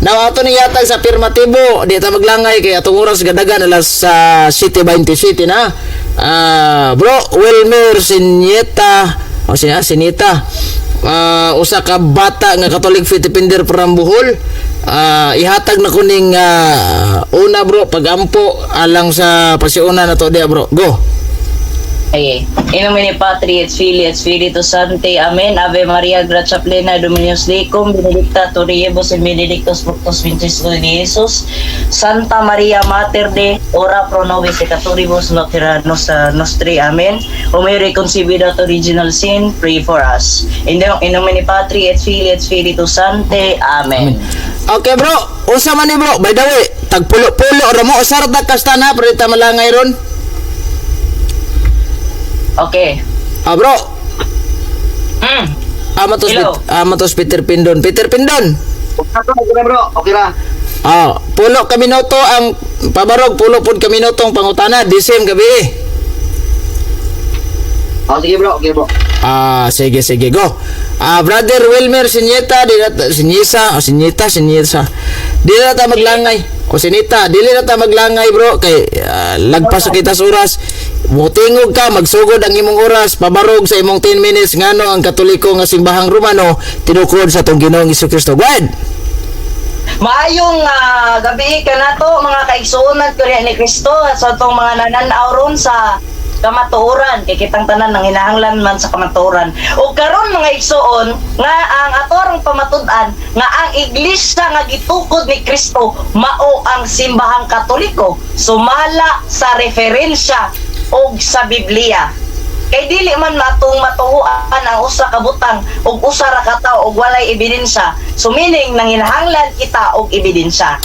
Now ato ni yatag sa afirmatibo, di ta maglangay kay atong oras gadagan, alas sa 7:27 na. Bro, Wilmer Sinyeta o sinya Sinita. Usa ka bata nga Catholic Faith Defender from Bohol. Ihatag na kuning una, bro, pagampo alang sa pasiuna na to dia, bro. Go. Okay. In nomine Patri et Filii et Spiritus Sancti. Amen. Ave Maria, gratia plena, Dominus tecum, benedicta tu in mulieribus et benedictus fructus ventris tui, Jesus. Santa Maria, Mater Dei, ora pro nobis peccatoribus, nunc et in hora nostri. Amen. O Mary, conceived without original sin, pray for us. In nomine Patri et Filii et Spiritus Sancti. Amen. Okay, bro, usa man ni, bro. By the way, tagpulo-pulo ra mo, usa ra ta kastana pero ta malangay ron. Okay. Ah, bro. Amatos. Hello. Amatos Peter Pindon. Peter Pindon. Okay ra, bro. Okay ra. Ah, pulo ka minuto ang pabarog, pulo pud ka minuto ang pangutana, the same gabi. Oh, sige, bro, okay, bro. Ah, sige sige, go. Ah, Brother Wilmer Sinyeta, di na Sinyisa, o Sinyeta, Sinyesa. Di na ta maglangay. O Sinita, dili na ta maglangay, bro, kay lagpas sa kita sa oras. Mutingog ka, magsugod ang imong oras, pabarog sa imong 10 minutes ngano ang Katoliko nga simbahang Romano tinukod sa atong Ginoong Kristo. Go ahead. Maayong gabi kanato, mga kaigsuonan ko ni Kristo, sa atong mga nananaw ron sa kamatuoran, kay kitang tanan nang hinahanglan man sa kamatuoran. Ug karon, mga igsuon, nga ang atorang pamatud-an nga ang iglesia nga gitukod ni Kristo mao ang simbahang Katoliko sumala sa referensya og sa Biblia. Kay dili man matong matuoan ang usa ka butang ug usa ra ka tawo og walay ebidensya. So meaning nanginahanglan kita og ebidensya.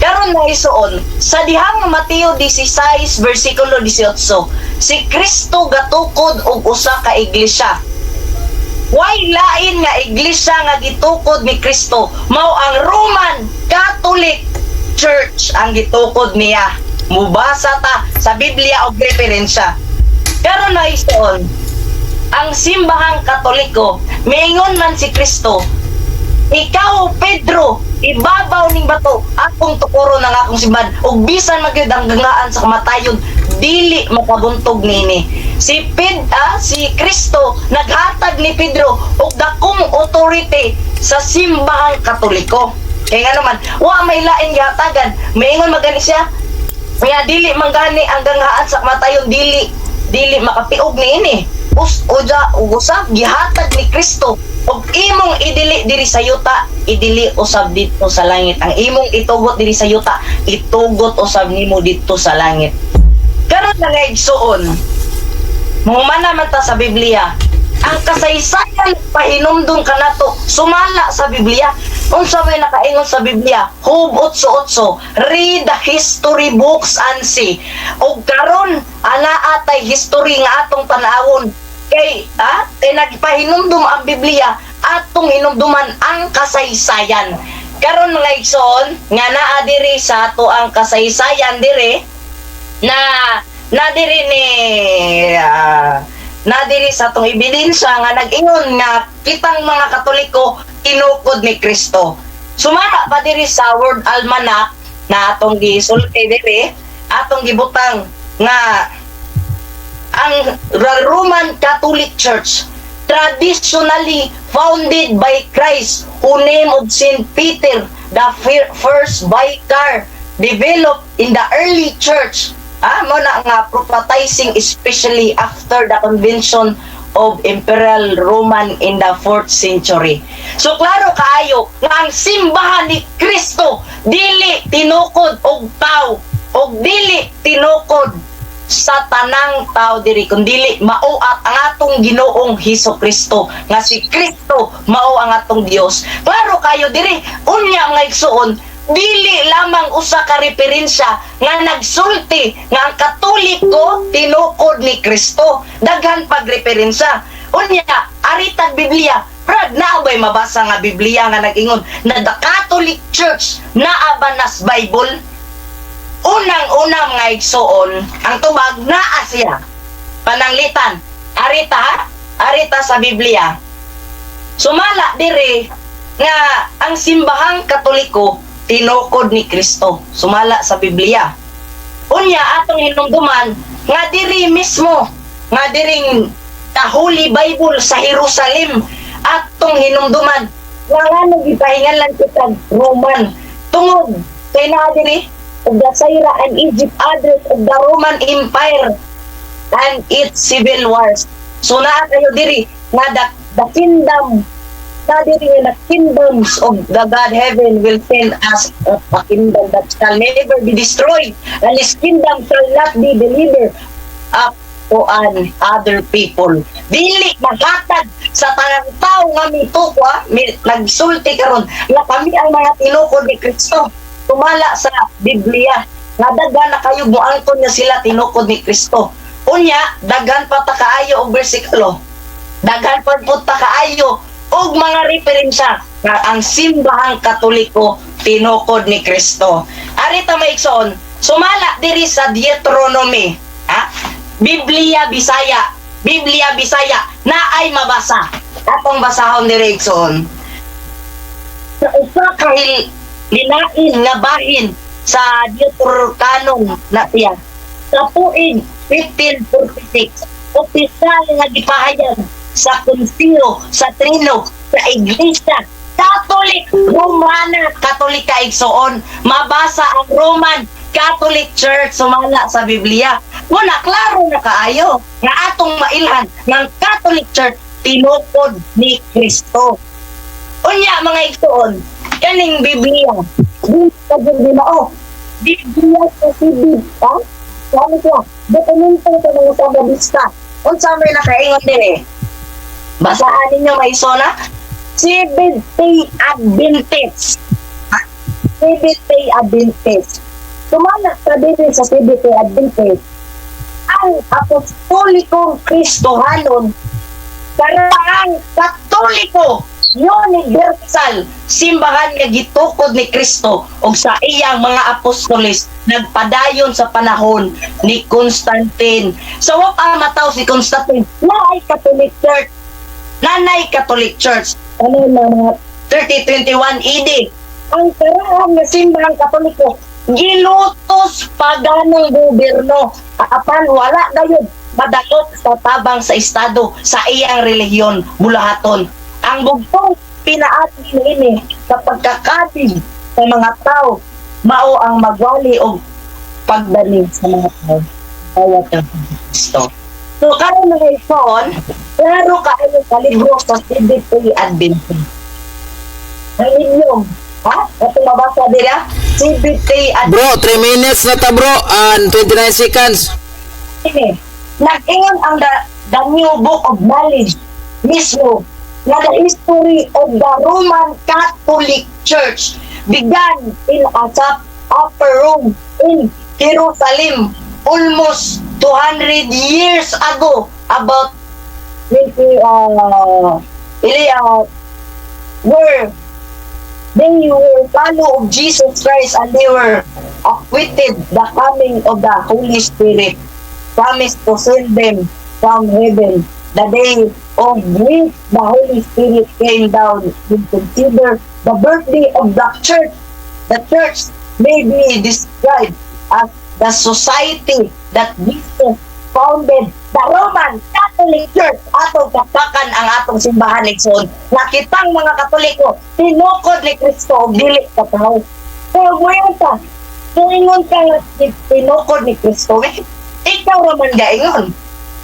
Karon na isuon, sa dihang Mateo 16 versikulo 18, si Kristo gatukod og usa ka iglesia. Way lain nga iglesia nga gitukod ni Kristo, mao ang Roman Catholic Church ang gitukod niya. Mubasa ta sa Biblia og referensya. Karon na isuon, ang simbahang Katoliko, miingon man si Kristo, "Ikaw, Pedro, ibabaw ning bato akong tukuron ang akong simbahan, ug bisan magyud ang ganghaan sa kamatayon dili makabuntog niini." Si Kristo naghatag ni Pedro og dakong authority sa simbahang Katoliko. Kay nga naman, wa may lain gihatagan. Miingon magani siya, kaya dili man gani ang ganghaan sa kamatayon dili dili makapiog niini. Us uja ug usab gihatag ni Kristo og imong idili diri sa yuta, idili usab didto sa langit. Ang imong itugot diri sa yuta, itugot usab nimo didto sa langit. Karon na nga igsuon, muhumana man ta sa Biblia. Ang kasaysayan pahinumdum kanato sumala sa Biblia. Unsa may nakaingon sa Biblia? Job 8:8, "Read the history books and see." Og karon ana atay history nga atong tan-awon kay kay nagpahinumdum ang Biblia, atong hinumduman ang kasaysayan. Karon mga igsoon, nga naa diri sa ato ang kasaysayan diri na na diri ni na diri sa atong ebidensya nga nag-ingon nga kitang mga Katoliko tinukod ni Kristo. Sumala pa diri sa World Almanac na atong gisulti diri, atong gibutang nga ang Roman Catholic Church traditionally founded by Christ who name of Saint Peter the first vicar, developed in the early church, mo na nga propatizing, especially after the convention of Imperial Roman in the 4th century. So klaro kaayo nga ang simbahan ni Kristo dili tinukod og tao og dili tinukod sa tanang tao diri, kundili mao at ang atong Ginoong Hesus Kristo, nga si Kristo mao ang atong Dios. Klaro kayo diri. Unya nga igsuon, dili lamang usa ka referensya nga nagsulti nga ang Katoliko tinukod ni Kristo. Daghan pag referensya. Unya aritag Biblia. Brad, naa ba'y mabasa nga Biblia nga nag-ingon na the Catholic Church naa ba nas Bible? Unang-unang mga igsuon, ang tubag naa siya. Pananglitan, arita, arita sa Biblia. Sumala dire nga ang simbahang Katoliko Tinukod ni Kristo sumala sa Biblia. Unya, atong hinumduman nga diri mismo nga diring the Holy Bible sa Jerusalem, atong hinumduman nga ngano gipahinganlan kita Roman, tungod kay naa diri of the Syria and Egypt, address of the Roman Empire and its civil wars. So naa kayo diri nga the kingdom na diri nga the kingdoms of the God heaven will send us a kingdom that shall never be destroyed, and his kingdom shall not be delivered up to an other people. Dili mahatag sa tanang tao nga mituko, nagsulti karon nga kami ang mga tinukod ni Kristo. Sumala sa Biblia nga daghan na kayo moangkon nga sila tinukod ni Kristo. Unya, daghan pa ta kaayo og bersikulo. Daghan pa pud ta kaayo og mga referensya nga ang Simbahang Katoliko tinukod ni Kristo. Ari ta, mga igsoon, sumala diri sa Deuteronomy, ha? Biblia Bisaya, Biblia Bisaya na ay mabasa. Atong basahon diri, igsoon. Sa usa ka linain nga bahin sa Deuterocanon na siya. Sa tuig 1546, opisyal nga gipahayag sa Konsilyo sa Trino sa Iglesia Catholic Romana Katolika, igsoon. Mabasa ang Roman Catholic Church sumala sa Biblia. Muna klaro na kaayo nga atong mailhan ng Catholic Church tinukod ni Kristo. Unya, mga igsoon, kaning Biblia, di ka jud mao. Biblia sa CB, ha? Ano siya? Dokumento sa mga Sabadista. Unsa may nakaingon dire? Basahan ninyo, may sona. Seventh Day Adventist. Ha? Seventh Day Adventist. Sumala sa diri sa Seventh Day Adventist, ang apostolikong Kristohanon, karaang Katoliko universal, simbahan nga gitukod ni Kristo ug sa iyang mga apostoles, nagpadayon sa panahon ni Constantine. So wa pa mataw si Constantine, naay Catholic Church. Nanay Catholic Church ano na mga 3021 AD. Ang karaan nga simbahang Katoliko gilutos paganong gobyerno, apan wala gayud madakop sa tabang sa estado sa iyang relihiyon bulahaton. Ang bugtong pinaagi niini sa pagkakabig sa mga tao mao ang magwali og pagdani sa mga tao kaya kang Kristo. So karon, mga igsoon, klaro kaayo sa libro sa Seventh Adventist. Ang inyong, ha? Ato mabasa dira? Seventh Adventist. Bro, 3 minutes na ta, bro, and 29 seconds. Nag-ingon ang the New Book of Knowledge mismo na the history of the Roman Catholic Church began in a upper room in Jerusalem almost 200 years ago, about 20 ili where they were follow of Jesus Christ and they were acquitted the coming of the Holy Spirit promised to send them from heaven. The day of which the Holy Spirit came down we consider the birthday of the church. The church may be described as the society that Jesus founded, the Roman Catholic Church. Atong pakpakan ang atong simbahan, igsoon, na kitang mga Katoliko tinukod ni Kristo ug dili ka tao. Pero muingon ka, muingon ka nga tinukod ni Kristo, eh, ikaw ra man gaingon.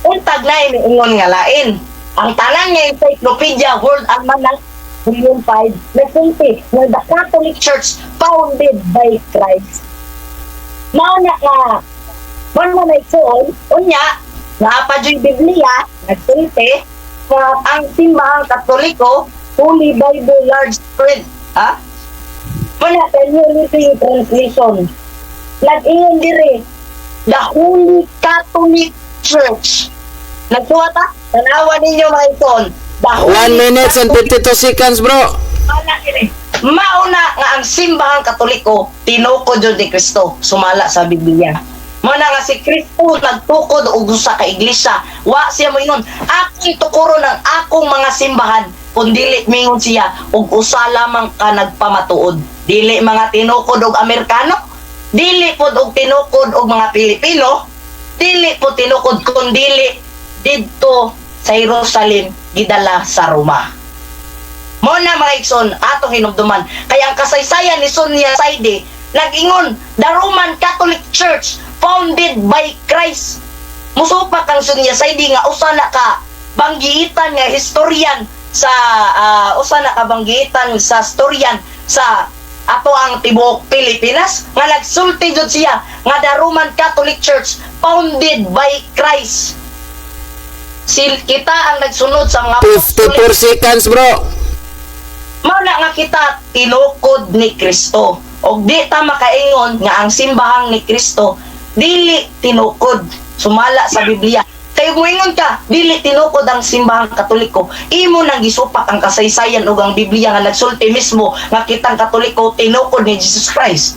Untag na ingon nga lain. Ang tanan nga Encyclopedia World Almanac Volume 5 nagsulti nga the Catholic Church founded by Christ. Mao na nga mao na igsoon, unya naa pa juy Biblia nagsulti nga ang Simbahang Katoliko, Holy Bible large print, ha? Mao na the New Living Translation. Nag-ingon dire the Holy Catholic Church. Nagsuwat ta? Tanawa ninyo, mga igsoon. The 1 Holy minutes and Catholic 52 seconds, bro. Wala kini. Mauna nga ang Simbahang Katoliko tinukod jud ni Kristo sumala sa Biblia. Mao na nga si Kristo nagtukod og usa ka iglesia. Wa siya moingon, "Akong tukuron ang akong mga simbahan," kun dili mingon siya og usa lamang ka nagpamatuod. Dili mga tinukod og Amerikano, dili pod og tinukod og mga Pilipino, dili po tinukod kundili didto sa Jerusalem gidala sa Roma. Mo na, mga igsoon, atong hinumduman. Kaya ang kasaysayan ni Sonia Saide, nag-ingon, the Roman Catholic Church founded by Christ. Musupak ang Sonia Saide nga usa na ka banggiitan nga historian sa usa na ka banggiitan sa historian sa ato ang tibuok Pilipinas nga nagsulti jud siya nga the Roman Catholic Church founded by Christ. Sil kita ang nagsunod sa mga 54 seconds, bro. Mao na nga kita tinukod ni Kristo. Og di ta makaingon nga ang simbahang ni Kristo dili tinukod sumala sa Biblia. Kay muingon ka, dili tinukod ang simbahang Katoliko. Imo nang gisupak ang kasaysayan ug ang Biblia nga nagsulti mismo nga kitang Katoliko tinukod ni Jesus Christ.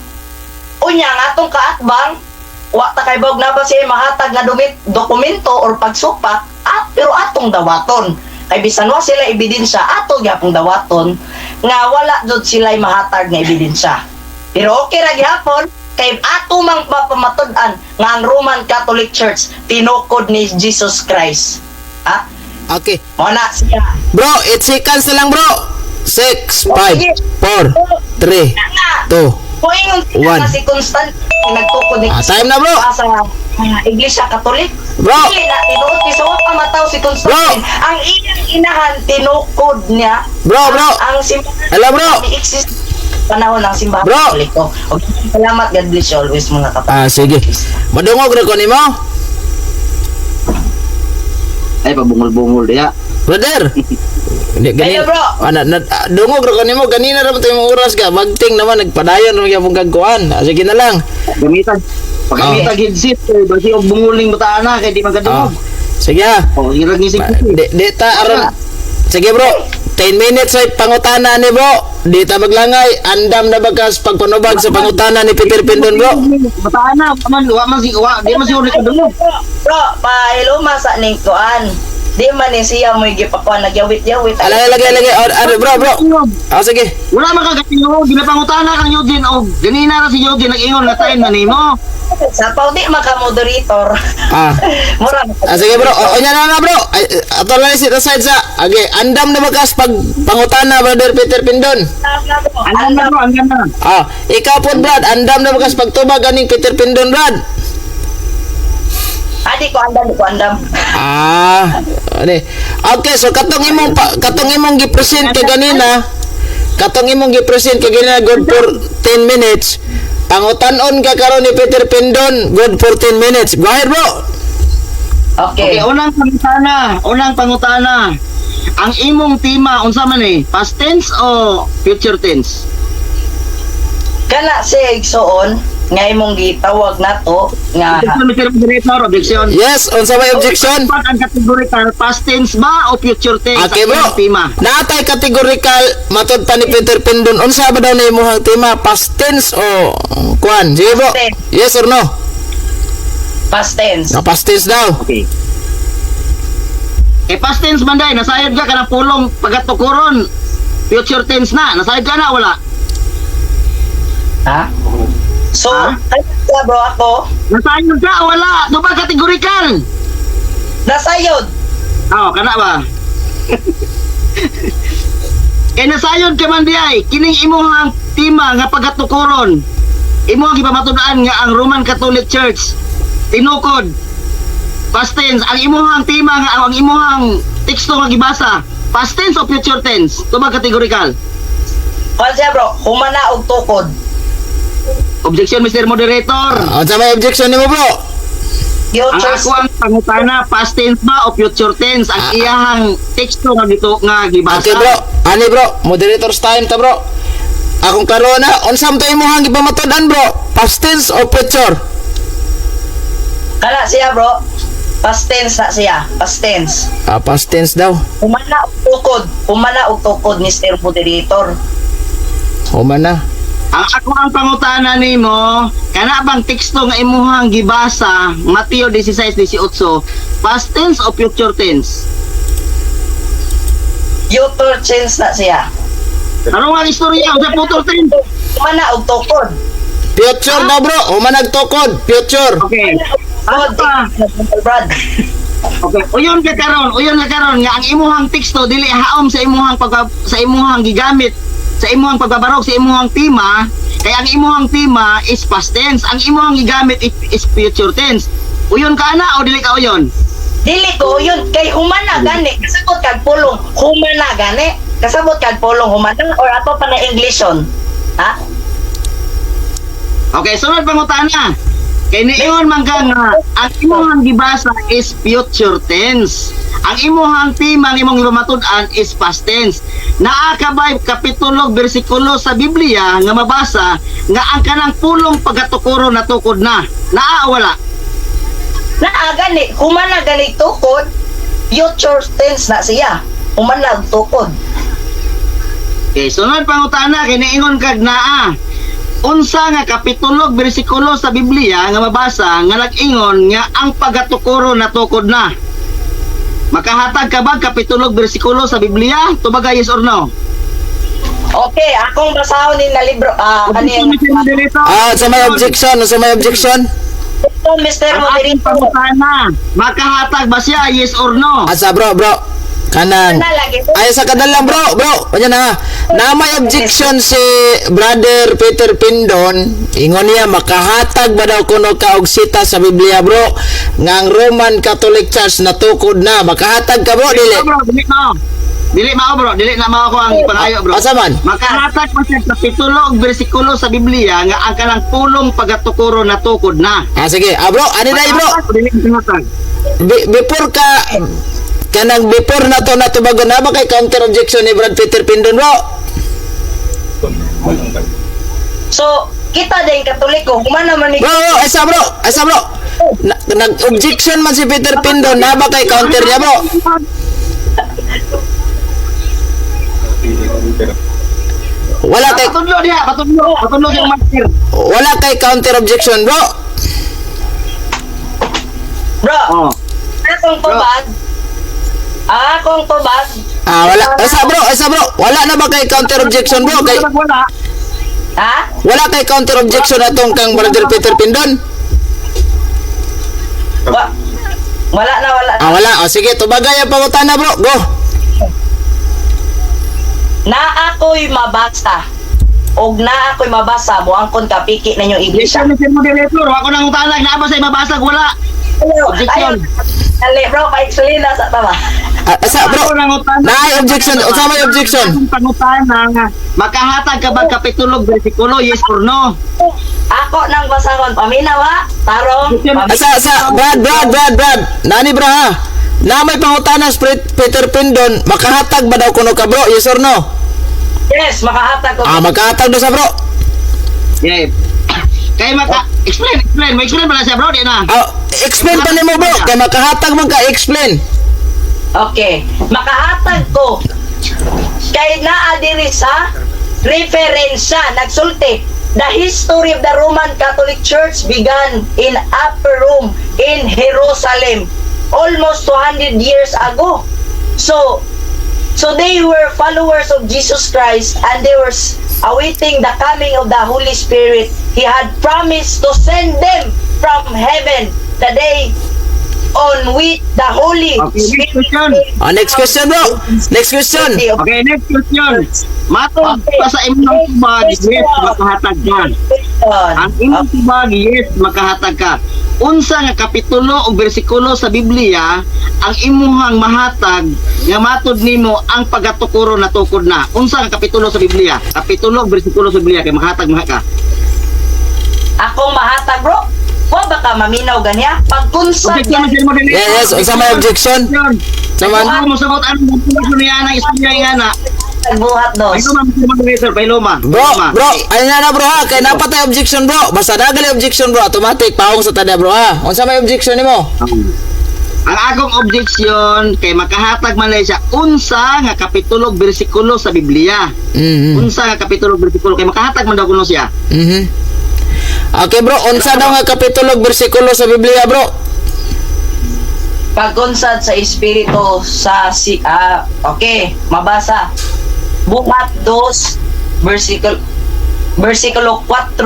Unya ang atong kaatbang, wa ta kay bog na ba siya mahatag nga dokumento or pagsupak at pero atong dawaton kay bisan wa sila ebidensya, ato gyapong dawaton nga wala jud sila mahatag nga ebidensya. Pero okay ra gihapon kay ato mang mapamatud-an nga ang Roman Catholic Church tinukod ni Jesus Christ, ha. Okay. Mo na siya. Bro, 8 seconds na lang, bro. 6, 5, 4, 3, 2, Kung ingon sila 1. nga si Constantine nagtukod ni Ah, time na, bro. sa Iglesia Katolik. Bro. Dili na tinuod kay sa wa pa mataw si Constantine. Bro. Ang iyang inahan tinukod niya. Bro, bro. Ang simbahan. Hello, bro. Exist panahon ng simbahan Bro. Katoliko. Okay, salamat. God bless you always, mga kapatid. Ah, sige. Madungog ra ko nimo. Ay, pabungol-bungol diha. Brother. Hindi, Hello, bro. Ana, na, dungog ra ko nimo ganina ra man to imong oras ka. Magting naman nagpadayon ra gyapon kag kuan. Sige na lang. Gamitan. Pagamitan headset, eh, basi og bunguling bataan na kay di Ah. magkadungog. Sige ah. Oh, hirag ni sig. Di ta aron. Sige, bro. 10 minutes ay pangutana ni bro. Di ta maglangay. Andam na bagas pagpanubag sa pangutana ni Peter Pindon, bro. Bataan na, wa man si wa, di man siguro kadungog. Bro, bro, pa-hello masa ning kuan. Di man ni siya mo'y gipakuan nagyawit-yawit. Alay, lagay, lagay. Oh, ano, bro, bro. Ah, sige. Wala man kagatingog, ginapangutana kang Eugene og ganina ra si Eugene nag-ingon nga time na nimo. Sa pao di maka moderator. Ah. Mura. Ah, sige, bro. O, nya na na, bro. Ay, ato lang sit aside sa. Okay, andam na bagas pag pangutana, Brother Peter Pindon. Andam na, bro, andam na. Ah, ikaw po, Brad, andam na bagas pagtubag aning Peter Pindon, Brad. Ah, di ko andam, di ko andam. Ah, ano eh. Okay, so katong imong gi-present kay ganina, katong imong gi-present kay ganina good for 10 minutes. Pangutan-on ka karon ni Peter Pindon, good for 10 minutes. Go ahead, bro. Okay. Okay, unang pangutana, unang pangutana. Ang imong tema unsa man eh? Past tense o future tense? Kana siya igsoon nga imong gitawag nato nga Objection, Mr. Moderator, objection. Yes, unsa may objection? Dapat ang categorical, past tense ba o future tense? Okay, ang bro. imong tema. Naatay categorical matod pa ni Peter Pindon. Unsa ba daw na imong tema? Past tense o kuan? Sige, bro. Past tense. Yes or no? Past tense. No, past tense daw. Okay. Eh, past tense man day, nasayod ka kanang pulong pagkatukuron. Future tense na, nasayod ka na, wala? Ha? So, Ha? kaya siya, bro, ako Nasayod ka, wala? Di ba categorical? Nasayod. Oo, kana ba? Eh nasayod ka man di ay, kining imong ang tema nga pagkatukuron. Imo ang gipamatud-an nga ang Roman Catholic Church tinukod. Past tense ang imong ang tema nga ang imong teksto nga gibasa. Past tense o future tense? Tubag categorical. Kuan siya, bro, humana og tukod. Objection, Mr. Moderator. Unsa may objection nimo, bro? Ang Future ako ang pangutana, past tense ba o future tense? Ang iyahang teksto nga gito nga gibasa. Okay, bro. Ani, bro, moderator's time ta, bro. Akong klaro na, unsa man to imong gipamatud-an, bro? Past tense o future? Kana siya, bro. Past tense na siya. Past tense. Ah, past tense daw. Humana og tukod. Humana og tukod, Mr. Moderator. Human na. Ang ako ang pangutana nimo, kana bang teksto nga imuhang gibasa, Mateo 16:18, past tense o future tense? Future tense na siya. Ano nga istorya sa future tense? Humana og tukod. Future daw, bro. Human nagtukod. Future. Okay. Ano pa? Brad. Okay, uyon ka karon nga ang imuhang teksto dili haom sa imuhang pag sa imuhang gigamit sa imuhang pagbabarog sa imuhang tema, kay ang imuhang tema is past tense, ang imuhang gigamit is future tense. Uyon ka ana o dili ka uyon? Dili ko yun kay humana gani. Kasabot kag pulong humana gani. Kasabot kag pulong humana or ato pa na Englishon. Ha? Okay, sunod pangutana. Kay niingon man ka nga ang imuhang gibasa is future tense. Ang imuhang tema ang imong gipamatud-an is past tense. Naa ka ba kapitulo bersikulo sa Biblia nga mabasa nga ang kanang pulong pagatukuro natukod na? Naa o wala? Naa gani, humana gani tukod, future tense na siya. Humana og tukod. Okay, sunod pangutana, kay niingon kag naa. Unsa nga kapitulo bersikulo sa Biblia nga mabasa nga nag-ingon nga ang pagatukuro natukod na? Makahatag ka ba kapitulo bersikulo sa Biblia? Tubaga, yes or no? Okay, akong basahon ni na libro Objection, kaning Mr. Moderator. Ah, sa may objection, sa may objection. Mr. Ang aking Moderator. pangutana, makahatag ba siya, yes or no? Asa, bro, bro. Kanang Na lagi. Ay sa kadalang, bro, bro. Kanya na. Na may objection si Brother Peter Pindon, ingon niya makahatag ba daw kuno ka og sita sa Biblia, bro, nga ang Roman Catholic Church natukod na. Makahatag ka, bro, dili? Bro, dili mao. Dili mao, bro, dili na mao ko ang pangayo, bro. Asa man? Makahatag ba siya kapitulo ug bersikulo sa Biblia nga ang kanang pulong pagatukuro natukod na? Ah, sige. Ah, bro, ani na, bro. Makahatag o dili makahatag? Before ka kanang before na to natubagon na ba kay counter objection ni Brad Peter Pindon, bro? So, kita din Katoliko, humana man ni Bro, bro, asa, bro, asa, bro. Nag-objection man si Peter Pindon, na ba kay counter niya, bro? Wala kay Patudlo diha, patudlo, patudlo yung master. Wala kay counter objection, bro. Bro, Oh. akong tubag. Akong tubag. Ah, wala. Asa, bro, asa, bro. Wala na ba kay counter objection, bro? Kay Wala. Ha? Wala kay counter objection atong kang Brother Peter Pindon? Wala na, wala na. Ah, wala. O sige, tubagay ang pangutana, bro. Go. Na ako'y mabasa. Og na ako'y mabasa, moangkon ka piki ninyo Iglesia. Objection, Mr. Moderator. Ako nang utanag, naa ba sa mabasag wala? Objection. Dali, bro, pa-explain na sa tama. Ah, asa, bro? Ako nang utana. Naay objection. Unsa may objection? Akong pangutana, makahatag ka ba kapitulo bersikulo, yes or no? Ako nang basahon, paminaw ha? Tarong, paminaw. Asa, asa, Brad, Brad, Brad, Brad. Nani, bro, ha? Na may pangutana si Peter Pindon, makahatag ba daw kuno ka, bro? Yes or no? Yes, makahatag ko. Ah, makahatag daw sa bro. Yeah. Kay maka explain, explain, mo explain ba na siya, bro? Di na. Ah, explain pa nimo, bro. Kay makahatag man ka, explain. Okay. Makahatag ko. Kay naa diri sa referensya nagsulti. The history of the Roman Catholic Church began in Upper Room in Jerusalem almost 200 years ago. So they were followers of Jesus Christ and they were awaiting the coming of the Holy Spirit. He had promised to send them from heaven the day on which the Holy Okay, next question. Ah, next question, bro. Next question. Okay, next question. Matod pa sa imong tubag, yes, makahatag ka. Ang imong tubag, yes, makahatag ka. Unsa nga kapitulo o bersikulo sa Biblia ang imuhang mahatag nga matod nimo ang pagatukuro natukod na? Unsa nga kapitulo sa Biblia? Kapitulo o bersikulo sa Biblia kay makahatag man ka. Akong mahatag, bro. Wa ba ka maminaw ganiya? Pagkunsad Objection, Mr. Moderator. Yes, unsa may objection? Saman. Ano mo sagot ano mo niya nang istorya nga na? Buhat dos. Pailoma, Mr. Moderator, pailoma. Bro, Pailoma. bro, ayun na na, bro, ha. Kay napat ay objection, bro. Basta nagali objection, bro, automatic paong sa tada, bro, ha. Unsa may objection nimo? Ang akong objection kay makahatag man lang siya unsa nga kapitulo bersikulo sa Biblia. Unsa nga kapitulo bersikulo kay makahatag man daw kuno siya. Okay, bro, unsa daw nga kapitulo ug bersikulo sa Biblia, bro? Pagkunsad sa espiritu sa si okay, mabasa. Buhat dos versikulo versikulo 4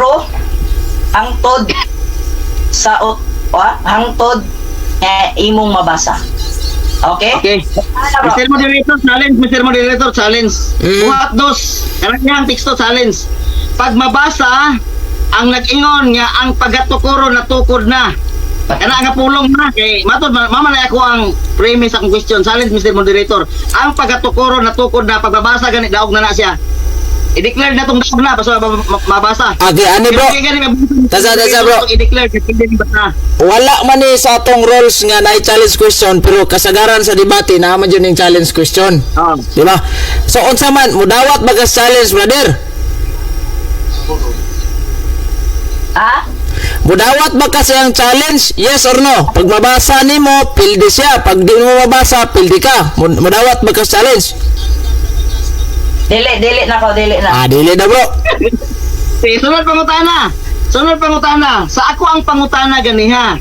hangtod sa hangtod eh, imong mabasa. Okay? Okay. Ano, bro? Mr. Moderator, challenge. Mr. Moderator, challenge. Buhat dos. Kanang teksto, challenge. Pag mabasa, ang nag-ingon nga ang pagatukuro natukod na. Kana nga pulong na kay matod mama na ako ang premise akong question, challenge, Mr. Moderator. Ang pagatukuro natukod na, pagbabasa gani daog na na siya. I-declare na tong daog na basta mabasa. Okay, ani, bro. Pero gani mabasa. Tasa, tasa, bro. I-declare kay hindi basta. Wala man ni sa atong rules nga na challenge question, pero kasagaran sa debate naa man jud ning challenge question. Oh. Di ba? So unsa man mudawat ba ka sa challenge, brother? Ha? Mudawat ba ka sa iyang challenge? Yes or no? Pag mabasa nimo, pildi siya. Pag di mo mabasa, pildi ka. Mudawat ba ka sa challenge? Dili, dili na ko, dili na. Ah, dili na, bro. Okay, sunod pangutana. Sunod pangutana. Sa ako ang pangutana ganiha.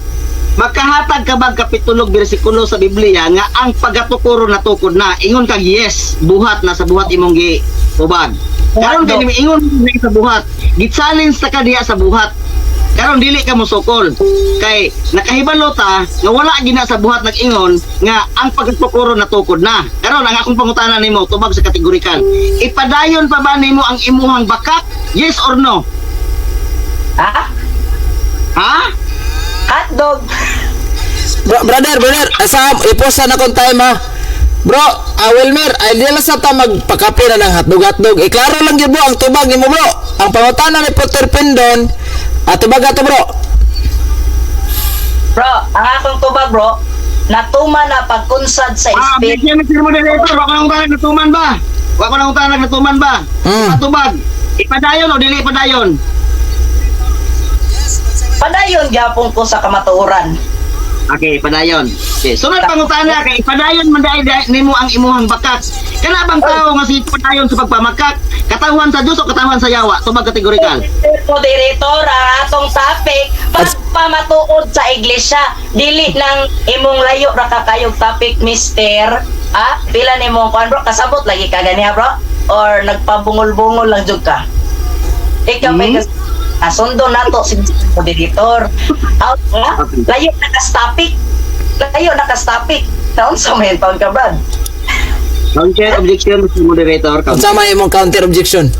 Makahatag ka ba kapitulo bersikulo sa Biblia nga ang pagatukuro natukod na? Ingon kag yes, buhat na sa buhat imong gi tubag. Karon kay ingon na sa buhat. Gi-challenge ta ka diha sa buhat. Karon dili ka mosukol. Kay nakahibalo ta nga wala gina sa buhat nag-ingon nga ang pagatukuro natukod na. Karon ang akong pangutana nimo, tubag sa kategorikal. Ipadayon pa ba nimo ang imuhang bakak? Yes or no? Ha? Ha? Hotdog. Bro, brother, brother, asa iposa na kong time ha. Bro, Wilmer, ay di lang sa ta magpakape na ng hotdog hotdog. Iklaro lang gyud, bro, ang tubag nimo, bro. Ang pangutana ni Peter Pendon, at tubag ato, bro. Bro, ang akong tubag, bro, natuma na pagkunsad sa Ah, espiritu. bigyan Mr. Moderator, wa ko nang utanag natuman ba? Wa ko nang utanag natuman ba? Patubag. Ipadayon o dili ipadayon? Padayon gyapon ko sa kamatuoran. Okay, padayon. Okay, sunod pangutana kay padayon man dai nimo ang imuhang bakak. Kana bang tao nga si padayon sa pagpamakak, katawhan sa Dios o katawhan sa yawa? Tubag kategorikal. Moderator, ang atong topic, pagpamatuod sa iglesia, dili nang imong layo ra ka kayog topic, mister. Ah, pila nimo kuan, bro? Kasabot lagi ka ganiha, bro? Or nagpabungol-bungol lang jud ka? Ikaw may kasundo nato si Mr. Moderator. Out ha? Layo na ka sa topic. Layo na ka sa topic. Taon sa may taon ka, Brad. Counter objection, Mr. Moderator. Counter. Unsa may imong counter objection?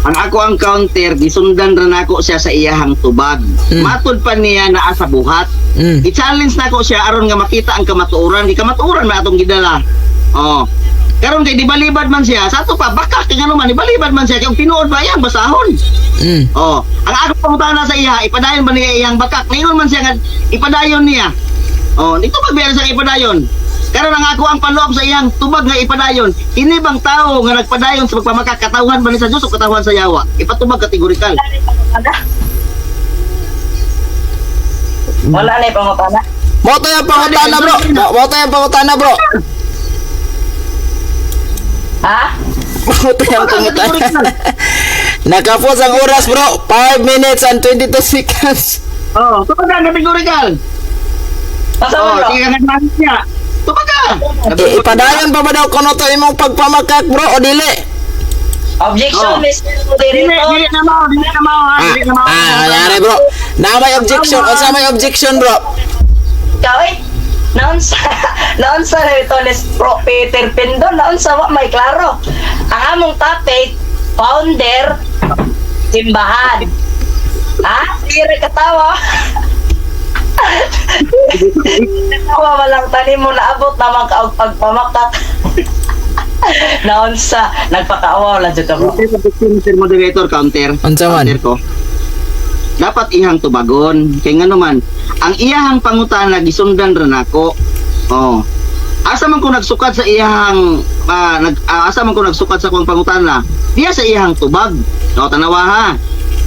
Ang ako ang counter, gisundan ra nako siya sa iyahang tubag. Matod pa niya naa sa buhat. I-challenge nako siya aron nga makita ang kamatuoran. Di kamatuoran man atong gidala. Oh. Karon kay dibalibad man siya, sa ato pa baka kay ngano man dibalibad man siya kay ang tinuod ba iyang basahon. Oh, ang ako pangutana sa iya, ipadayon ba niya iyang bakak? Ningon man siya nga ipadayon niya. Oh, dito pagbiyan sa ipadayon. Karon ang ako ang panloob sa iyang tubag nga ipadayon. Kini bang tao nga nagpadayon sa pagpamakak, katawhan ba ni sa Dios o katawhan sa yawa? Ipatubag kategorikal. Wala na pangutana. Mo to yung pangutana, bro. Mo to yung pangutana, bro. Ha? Mo to yung pangutana. Nakapos ang oras, bro. 5 minutes and 22 seconds. Oh, tubag ka kategorikal. Basta Oh, bro. sige ka nagmahal niya. Tubag ka. Ipadayon pa ba daw kuno to imong pagpamakak, bro, o dili? Objection, Oh. Mr. Dili, Moderator. dili na mao, dili na mao, ha, Ah, dili na mao. ah, yari, bro. Na may objection. Unsa may objection, bro? Ikaw eh. Naunsa, naunsa na ito ni Pro Peter Pindon, naunsa wa may klaro. Ang among topic, founder, simbahan. Ha? Sige katawa. Katawa walang tanim mo naabot naman ka og pagpamakak. Naunsa, nagpakaawaw lang jud ka, bro. Counter objection, Mr. Moderator, counter. Unsa man? Counter ko. Dapat ihang tubagon. Kay ngano man, ang iyahang pangutana gisundan ra nako. Oh. Asa man ko nagsukad sa iyahang asa man ko nagsukad sa akong pangutana? Diya sa iyahang tubag. No, tanawa ha.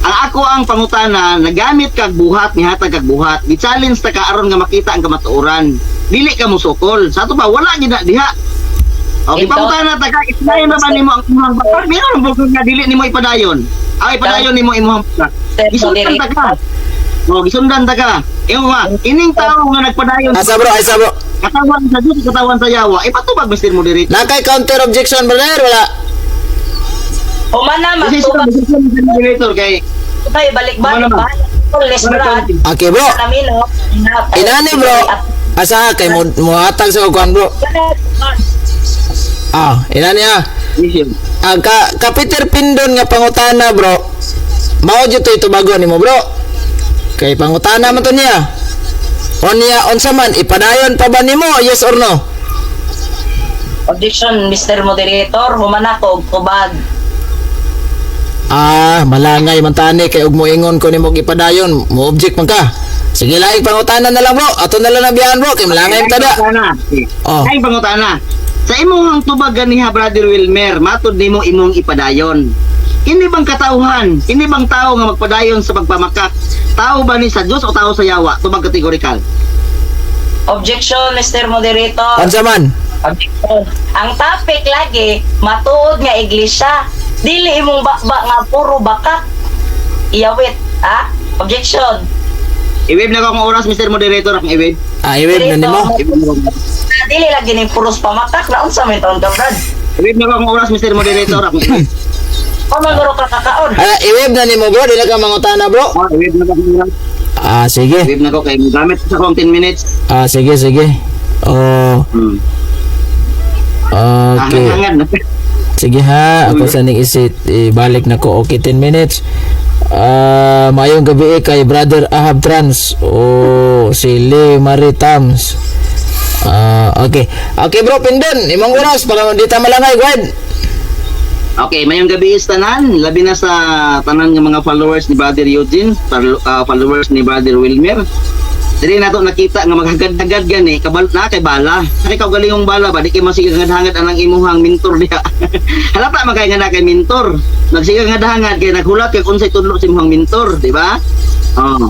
Ang ako ang pangutana, nagamit kag buhat, nihatag kag buhat. Gi-challenge ta ka aron nga makita ang kamatuoran. Dili ka mosukol. Sa ato pa wala gid na diha. Okay, Ito- pangutana ta ka, ipadayon na ba nimo ang imong bakak? Meron ang bukod nga dili nimo ipadayon. Ay, ipadayon nimo imong bakak. Gisundan ta ka. Oh, gisundan ta ka. Ingon nga, ining tao nga nagpadayon Asa, bro, asa, bro. katawan sa Diyos, katawan sa yawa. Ipatubag, Mr. Moderator. Na kay counter objection, brother, wala. Humana This is magtubag Mr. Moderator kay tayo, balik-balik Humana ba? Les Humana Brad. Okay, bro. Namin, no? Inani, bro. Asa kay mo mohatag sa kuan, bro. Ah, inani ah. Mission. Ah, ka Peter Pindon nga pangutana, bro. Mao jud to itubagon nimo, bro. Kay pangutana man to niya. Onya unsa man ipadayon pa ba nimo, yes or no? Objection, Mr. Moderator. Humana ko og tubag. Ah, malangay man tani kay ug moingon ko nimo ipadayon, mo object man ka. Sige, laing pangutana na lang, bro. Ato na lang nabiyan, bro, kay malangay man tada. Pangutana. Oh. Ay, pangutana. Sa imong tubag ganiha, Brother Wilmer, matud nimo imong ipadayon. Kini bang katauhan, kini bang tao nga magpadayon sa pagpamakak? Tao ba ni sa Dios o tao sa yawa? Tubag kategorikal. Objection, Mr. Moderator. Unsa man? Objection. Ang topic lagi, matuod nga iglesia. Dili imong bakba nga puro bakak. Iyawit, ha? Objection. I-wave na ko akong oras, Mr. Moderator, akong i-wave. Ah, i-wave na nimo. I-wave na ko. Dili lagi ning puros pamakak na unsa may taon ka, Brad? I-wave na ko akong oras, Mr. Moderator, akong i-wave. O maguro ka kakaon. Ah, i-wave na nimo, bro, dili ka mangutana, bro. Oh, i-wave na ko akong oras. Ah, sige. I-wave na ko kay gamit sa akong 10 minutes. Ah, sige, sige. Oh, okay. Hangad. Sige ha, ako sa ning isit ibalik na ko. Okay, 10 minutes. Ah, maayong gabi eh, kay Brother Ahab Trans o si Lee Marie Tams. Ah, okay. Okay, bro, Pindon, imong oras para di ta malangay, go ahead. Okay, mayong gabi is tanan, labi na sa tanan nga mga followers ni Brother Eugene, followers ni Brother Wilmer. Dili nato nakita nga maghagad-hagad gani, kabal na kay bala. Kay kaugalingong bala ba di kay masige hangad anang imuhang mentor diha. Halata man kay nga na kay mentor. Nagsige hangad kay naghulat kay unsay tudlo sa imuhang mentor, di ba? Oh.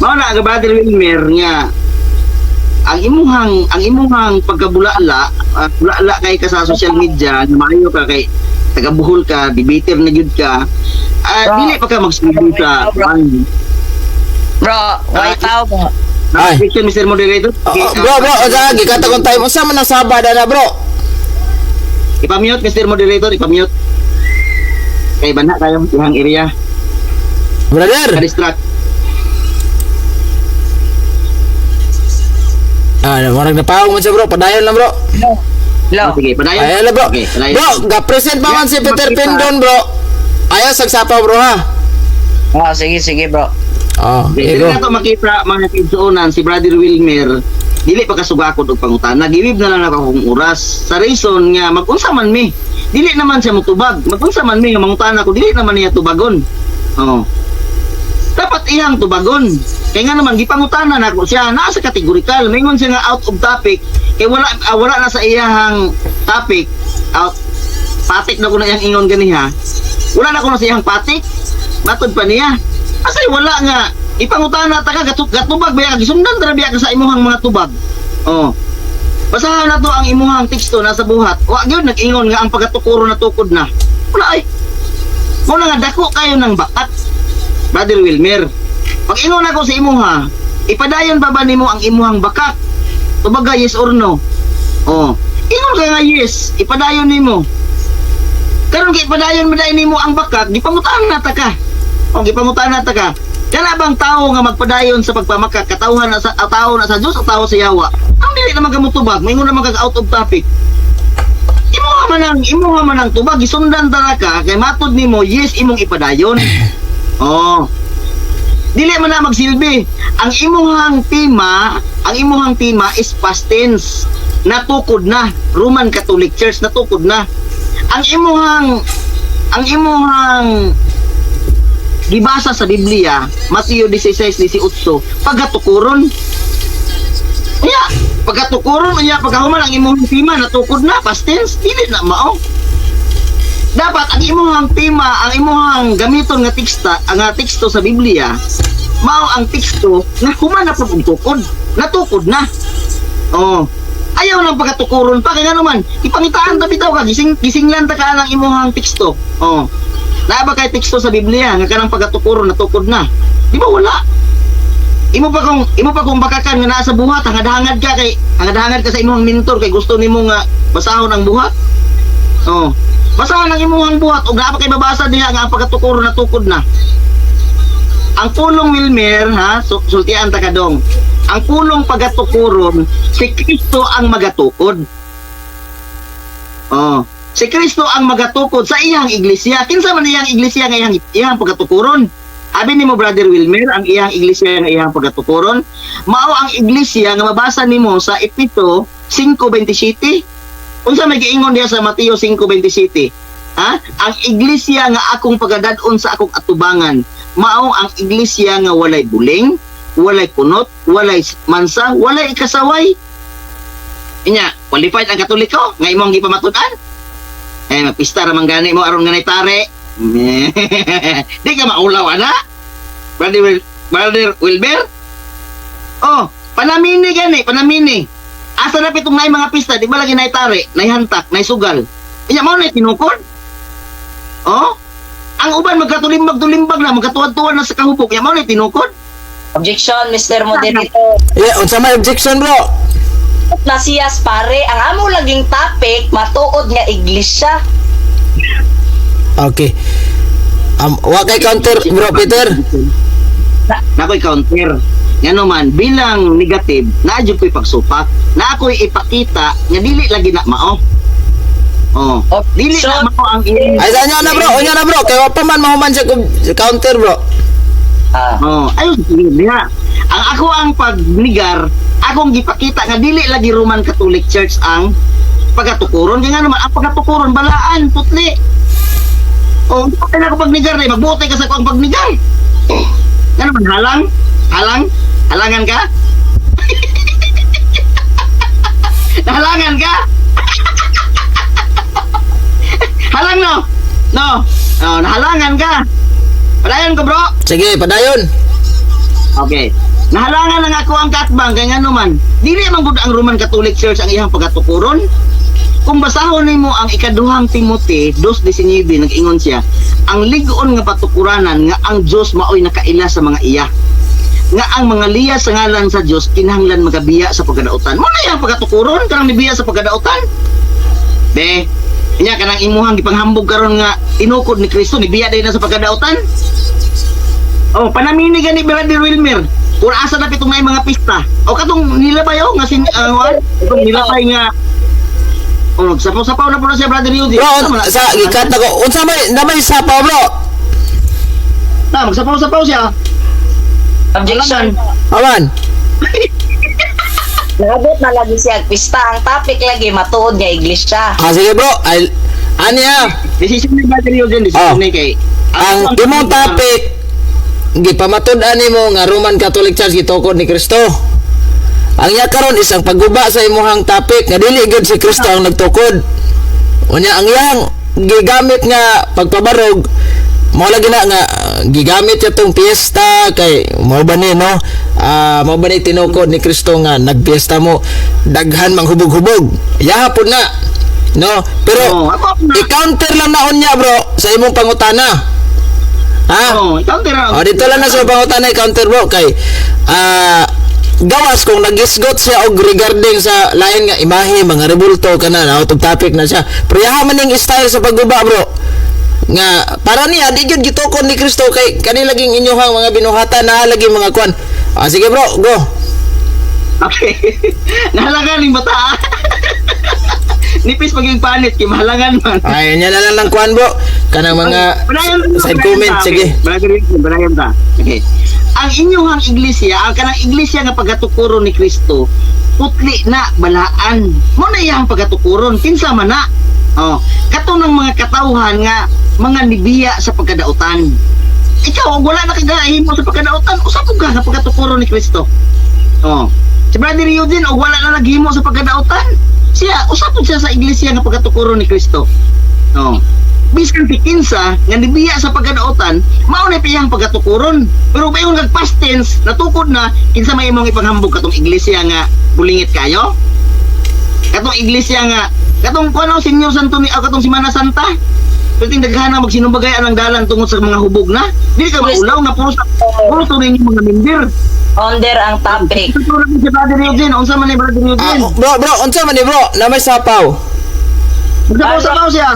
Mao na nga, Brother Wilmer, nga ang imuhang pagkabulala, bulala kay ka sa social media, na maayo ka kay taga Bohol ka, debater na gyud ka. Ah, Bro. dili pa ka magsilbi sa Bro. Bro, white tao ba? Ay. Objection, Mr. Moderator. Oh, oh, bro, bro, unsa gikata kong time unsa man ang Sabada na, bro? Ipamute, Mr. Moderator, ipamute. Kay bana kayo ihang area. Brother. Ka-distract. Ah, murag napaong man siya, bro. Padayon lang, bro. Lo. Sige, padayon. Ayun lang, bro. Okay, padayon. Bro, ga-present pa man si Yeah, Peter makita. Pindon, bro. Ayaw sagsapa, bro, ha. Oh, sige, sige, bro. Oh, Okay, go. dili na to makita, mga kaigsuonan, si Brother Wilmer dili pa kasugakod og pangutana. Giwib na lang ako akong oras sa reason nga magunsa man mi, dili naman siya motubag. Magunsa man mi nga mangutana ko, dili naman niya tubagon. Oh, dapat iyang tubagon kay nga naman gipangutana nako siya naa sa kategorikal. Mingon siya nga out of topic kay wala, wala na sa iyahang topic. Out patik na ko na iyang ingon ganiha, wala na ko na sa iyang patik. Matod pa niya asay wala nga ipangutana ta ka, gatubag ba ka, gisundan ra biya ka sa imuhang mga tubag. Oh, basahan na to ang imuhang teksto nasa buhat. Wa gyud nag-ingon nga ang pagatukuro na tukod na. Wala ay. Mo na nga dako kayo ng bakat, Brother Wilmer. Pag ingon ako sa imuha, ipadayon pa ba nimo ang imuhang bakak? Tubaga, yes or no? Oh, ingon ka nga yes, ipadayon nimo. Karon kay ipadayon mo dahil nimo ang bakak, gipangutaan na ta ka. O gipangutaan na ta ka. Kana bang tao nga magpadayon sa pagpamakak, katawhan na sa tao na sa Dios o tao sa yawa? Ang dili naman ka motubag, maingon naman kag out of topic. Imuha man ang tubag, gisundan ta ka kay matod nimo yes imong ipadayon. Oh. Dili man na magsilbi. Ang imuhang tema is past tense. Natukod na. Roman Catholic Church natukod na. Ang imuhang gibasa sa Biblia, Mateo 16:18, pagkatukuron. Unya, pagkatukuron, unya pagkahuman ang imuhang tema natukod na, past tense, dili na mao. Dapat ang imuhang tema, ang imuhang gamiton nga teksta, ang nga teksto sa Biblia, mao ang teksto nga human na pud og tukod, natukod na. Oh. Ayaw lang pagkatukuron pa kay ngano man, ipangitaan ta bitaw ka, gising gisinglan ta ka ang imuhang teksto. Oh. Naa ba kay teksto sa Biblia nga kanang pagkatukuron natukod na? Di ba wala? Imo pa kung bakakan nga naa sa buhat, hangad-hangad ka kay hangad-hangad ka sa imong mentor kay gusto nimo nga basahon ang buhat. Oh. Basahan ang imuhang buhat ug naa pa kay babasa diha nga ang pagkatukuron na tukod na. Ang pulong, Wilmer, ha, sultian ta kadong. Ang pulong pagatukuron, si Kristo ang magatukod. Oh, si Kristo ang magatukod sa iyang iglesia. Kinsa man iyang iglesia nga iyang iyang pagatukuron? Abi nimo, Brother Wilmer, ang iyang iglesia nga iyang pagatukuron, mao ang iglesia nga mabasa nimo sa Efeso 5:27. Unsa may giingon diha sa Mateo 5:27? Ha? Ang iglesia nga akong pagadad-on sa akong atubangan, mao ang iglesia nga walay buling, walay kunot, walay mansa, walay ikasaway. Inya, qualified ang Katoliko nga imong gipamatud-an? Eh, magpista ra man gani mo aron nga nay tare. Di ka maulaw ana? Brother Wilber? Oh, panamini gani, panamini. Asa na pitong nay mga pista, di ba lagi nay tare, nay hantak, nay sugal? Inya mao nay tinukod. Oh, ang uban magkatulimbag-tulimbag na, magkatuwad-tuwad na sa kahubog, inya mao nay tinukod. Objection, Mr. Moderator. Yeah, unsa may objection, bro? Na siyas pare, ang amo laging topic, matuod nga iglesia. Okay. Wa kay counter, Bro Peter. Na ako'y counter. Nga man, bilang negative, naa jud ko'y pagsupak. Na ako'y ipakita nga dili lagi na mao. Oh, dili na mao ang iyang Ay, sa inyo na, bro, unya na, bro, kay wa pa man mahuman siya kung counter, bro. Ah. Oh, ayos diha. Ang ako ang pagnigar, akong gipakita nga dili lagi Roman Catholic Church ang pagkatukuron. Kaya nga naman, ang pagkatukuron balaan, putli. Oh, kaya na ako pagnigar na, magbuotay ka sa ako ang pagnigar. Nga naman, halang, halang, halangan ka? Nahalangan ka? Halang no? No. Oh, nahalangan ka. Padayon ko, bro. Sige, padayon. Okay. Nahalangan lang ako ang katbang kay ngano man dili man gud ang Roman Catholic Church ang iyang pagkatukuron. Kung basahon nimo ang ikaduhang Timothy 2:19, nag-ingon siya, ang lig-on nga patukuranan nga ang Dios maoy nakaila sa mga iya. Nga ang mga liya sa ngalan sa Dios kinahanglan magabiya sa pagkadautan. Mo na iyang pagkatukuron kanang mibiya sa pagkadautan. Be, inya kanang imuhang gipanghambog karon nga tinukod ni Kristo nibiya din na sa pagkadautan. Oh, panamini gani, Brother Wilmer. Kung asa na pitong na mga pista. O katong nilabay oh nga sin katong nilabay nga. Oh, nagsapaw-sapaw na po na siya, Brother Yudi. Bro, sa gikat na ko. Unsa may na may sapaw, bro? Na, magsapaw-sapaw siya. Objection. Aman. Naabot na lagi siya og pista. Ang topic lagi matuod nga iglesia. Ah, sige, bro. Ay, aniya. Decision ni Brother Eugene, decision Oh. ni kay Ang imong topic gipamatud-an nimo nga Roman Catholic Church gitukod ni Kristo. Ang iya karon is ang pagguba sa imuhang topic nga dili gyud si Kristo ang nagtukod. Unya ang iyang gigamit nga pagpabarog mao lagi na nga gigamit niya tong piyesta kay mao ba ni, no, mao ba ni tinukod ni Kristo nga nagpiesta mo daghan mang hubog-hubog yahapon na, no? Pero Oh, ako na. I-counter lang na unya, bro, sa imong pangutana, ha? Oh, counter O, dito lang na sa pangutana i-counter, bro, kay gawas kung nagisgot siya og regarding sa lain nga imahe, mga rebulto kana na out of topic na siya. Pero yaha man ning style sa pagguba, bro, nga para niya di gyud gitukod ni Kristo kay kani laging inyohang mga binuhatan na lagi mga kwan. Ah, sige, bro, go. Okay. Nahalangan ning bata. Nipis maging panit kay mahalangan man. Ay, nya na lang lang kwan, bro, kanang mga Padayon side comment, sige. Brother Wilson, padayon ta. Okay. Ang inyong iglesia, ang kanang iglesia nga pagkatukuron ni Kristo, putli na balaan. Mo na iyang pagkatukuron, kinsa man na. Oh, kato ng mga katawhan nga mga nibiya sa pagkadautan. Ikaw, og wala na kagahimo sa pagkadautan, usa pud ka nga pagkatukuron ni Kristo. Oh. Si Brother Eugene, og wala na naghimo sa pagkadautan, siya, usa pud siya sa iglesia nga pagkatukuron ni Kristo. Oh. Bisan si kinsa nga nibiya sa pagkadautan, mao na piyang pagkatukuron. Pero bayon kag past tense, natukod na kinsa may imong ipanghambog katong iglesia nga bulingit kayo? Katong iglesia nga katong kuno Senyor Santo ni katong Semana Santa. Pwedeng daghan na magsinumbagay ang dalan tungod sa mga hubog na. Dili ka maulaw nga puro sa puro sa ninyo mga member. Under ang topic. Ito na si Brother Eugene, unsa man ni Brother Ah, Eugene? bro, bro, unsa man ni, bro, na may sapaw? Magsapaw-sapaw siya.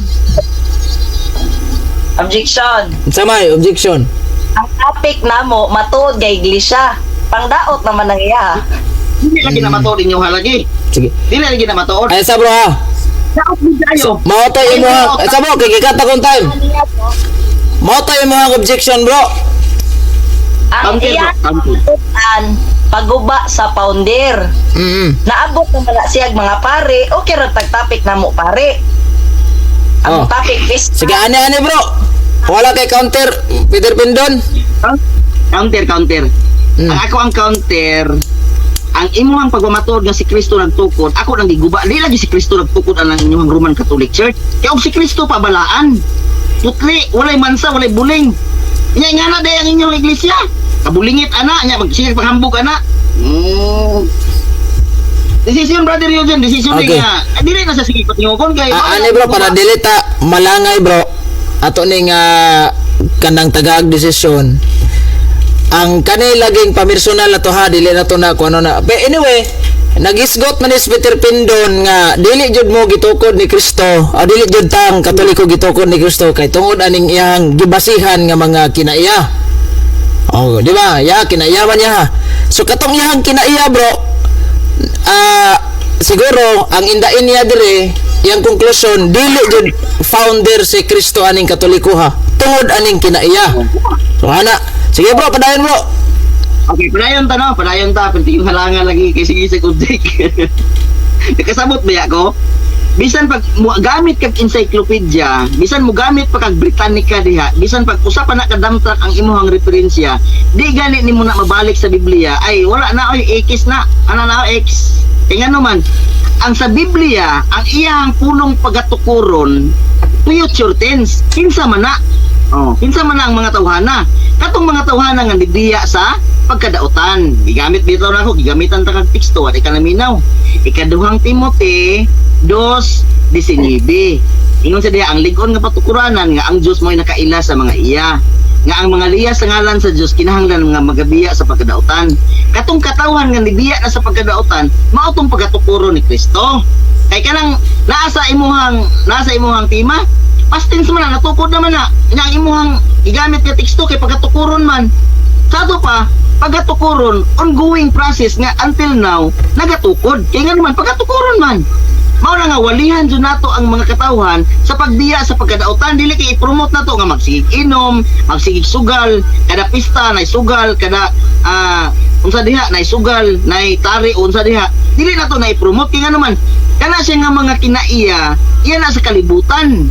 Objection. Unsa may objection? Ang topic namo matuod kay iglesia. Pangdaot naman ang iya. Hindi lagi na matuod inyong halagi. Sige. Dili lagi na matuod. Ay sa bro ha. Daot gid kayo. Mao to imo, ay sa bro, kay gikat akong time. Mao to imo objection, bro. Ang Counter, iya bro, counter. matuod pagguba sa founder. Naabot naman na siya mga pare, okay ra tag topic namo pare. Ang Oh. topic is Sige, ani ani bro. Wala kay counter, Peter Pindon. Counter, counter. Ang ako ang counter, ang imuhang pagmamatuod nga si Kristo nagtukod, ako nang giguba. Di lagi si Kristo nagtukod ang inyong Roman Catholic Church. Kaya og si Kristo pabalaan. Putli, walay mansa, walay buling. Nya nga na day ang inyong iglesia. Kabulingit ana, nya magsigig paghambog ana. Decision, Brother Eugene, decision Okay. nga. Ah, dili na sa sige patingugon kay. Ah, ani bro, para dili ta malangay bro. Ato ning kanang tagaag desisyon. Ang kani laging pamersonal na to ha, dili na to na kung ano na. But anyway, nagisgot man is Peter Pindon nga dili jud mo gitukod ni Kristo, o dili jud tang Katoliko gitukod ni Kristo kay tungod aning iyang gibasihan nga mga kinaiya. Oh, di ba? Ya, kinaiya man niya ha. So katong iyang kinaiya bro, siguro ang indain niya dire, iyang conclusion, dili jud founder si Kristo aning Katoliko ha, tungod aning kinaiya. So ana, sige bro, padayon bro. Okay, padayon ta no, padayon ta, pero yung halangan lagi kay sige sa kubdik. Nakasabot ba ko? Bisan pag mo gamit kag encyclopedia, bisan mo gamit pa kag Britannica diha, bisan pag usa pa na ka dump truck ang imuhang referensya, di gani nimo na mabalik sa Biblia, ay wala na oy, X na, ana na X. Kay ngano man, ang sa Biblia, ang iyang pulong pagatukuron, future tense, kinsa man na? Oh, kinsa man na ang mga tawhana? Katong mga tawhana nga nibiya sa pagkadautan. Gigamit bitaw na ako, gigamitan ta kag teksto, wala ka naminaw. Ikaduhang Timote 2:19. Ingon sa diha ang lig-on nga patukuranan nga ang Dios mo'y nakaila sa mga iya. Nga ang mga liya sa ngalan sa Dios kinahanglan nga magabiya sa pagkadautan. Katong katawhan nga nibiya na sa pagkadautan, mao tong pagatukuro ni Kristo. Kay kanang naa sa imuhang tema, past tense man na, natukod naman na. Nya ang imuhang gigamit nga teksto kay pagkatukuron man. Sa ato pa, pagkatukuron, ongoing process nga until now, nagatukod. Kay nga naman, pagkatukuron man. Mao na nga walihan jud nato ang mga katawhan sa pagbiya sa pagkadautan. Dili kay i-promote nato nga magsigig inom, magsigig sugal, kada pista nay sugal, kada unsa diha nay sugal, nay tari unsa diha. Dili nato na i-promote kay nga naman kana siya nga mga kinaiya, iya na sa kalibutan.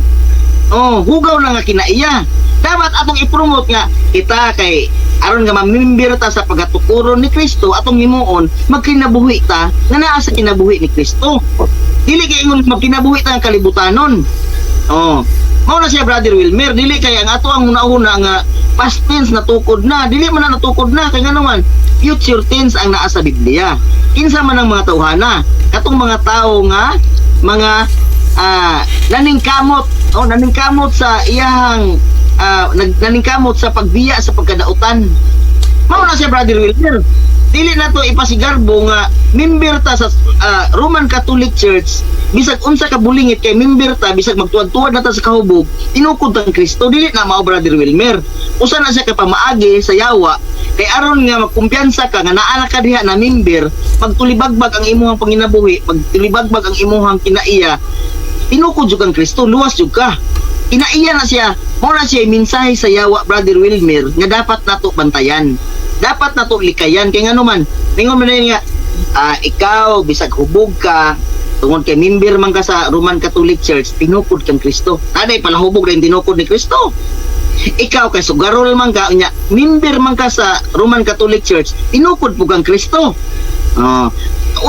Oh, hugaw na nga kinaiya. Dapat atong i-promote nga kita kay aron nga mamimbir ta sa pagatukuron ni Kristo, atong himuon magkinabuhi ta nga naa sa kinabuhi ni Kristo. Dili kay ingon magkinabuhi ta ang kalibutanon. Oh. Mao na siya, Brother Wilmer, dili kay ang ato ang una-una nga past tense natukod na, dili man na natukod na kay ngano man future tense ang naa sa Biblia. Kinsa man ang mga tawhana? Katong mga tao nga mga naningkamot, oh, naningkamot sa iyahang naningkamot sa pagbiya sa pagkadautan. Mao na siya, Brother Wilmer. Dili na to ipasigarbo nga member ta sa Roman Catholic Church, bisag unsa ka bulingit kay member ta, bisag magtuwad-tuwad na ta sa kahubog, tinukod ang Kristo. Dili na mao, Brother Wilmer. Usa na siya ka pamaagi sa yawa kay aron nga magkumpiyansa ka nga naa na ka diha na member, magtulibagbag ang imuhang panginabuhi, magtulibagbag ang imuhang kinaiya, tinukod jud kang Kristo, luwas jud ka. Kinaiya na siya, mao na siya mensahe sa yawa, Brother Wilmer, nga dapat nato bantayan. Dapat nato likayan kay ngano man, ningon man nga ikaw bisag hubog ka tungod kay member man ka sa Roman Catholic Church, tinukod kang Kristo. Taday palahubog rin tinukod ni Kristo. Ikaw kay sugarol man ka unya, member man ka sa Roman Catholic Church, tinukod po kang Kristo. Oh.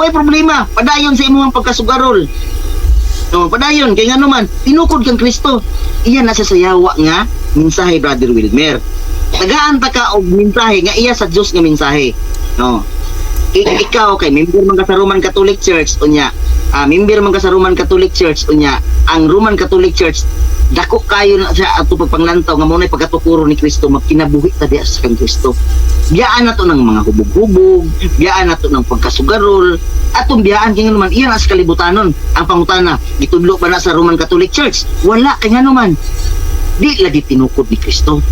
Way problema, padayon sa imong pagkasugarol. No, padayon kay ngano man, tinukod kang Kristo. Iya na sa yawa nga mensahe, Brother Wilmer. Tagaan ta ka og mensahe nga iya sa Dios nga mensahe. No. Ikaw kay member man ka sa Roman Catholic Church unya, member man ka sa Roman Catholic Church unya, ang Roman Catholic Church dako kayo na siya ato pagpanglantaw nga mao nay pagkatukuro ni Kristo, magkinabuhi ta diha sa kang Kristo. Biyaan nato ng mga hubog-hubog, biyaan nato ng pagkasugarol, atong biyaan kay ngano man iya na sa kalibutanon. Ang pangutana, gitudlo ba na sa Roman Catholic Church? Wala, kay ngano man. Di lagi tinukod ni Kristo.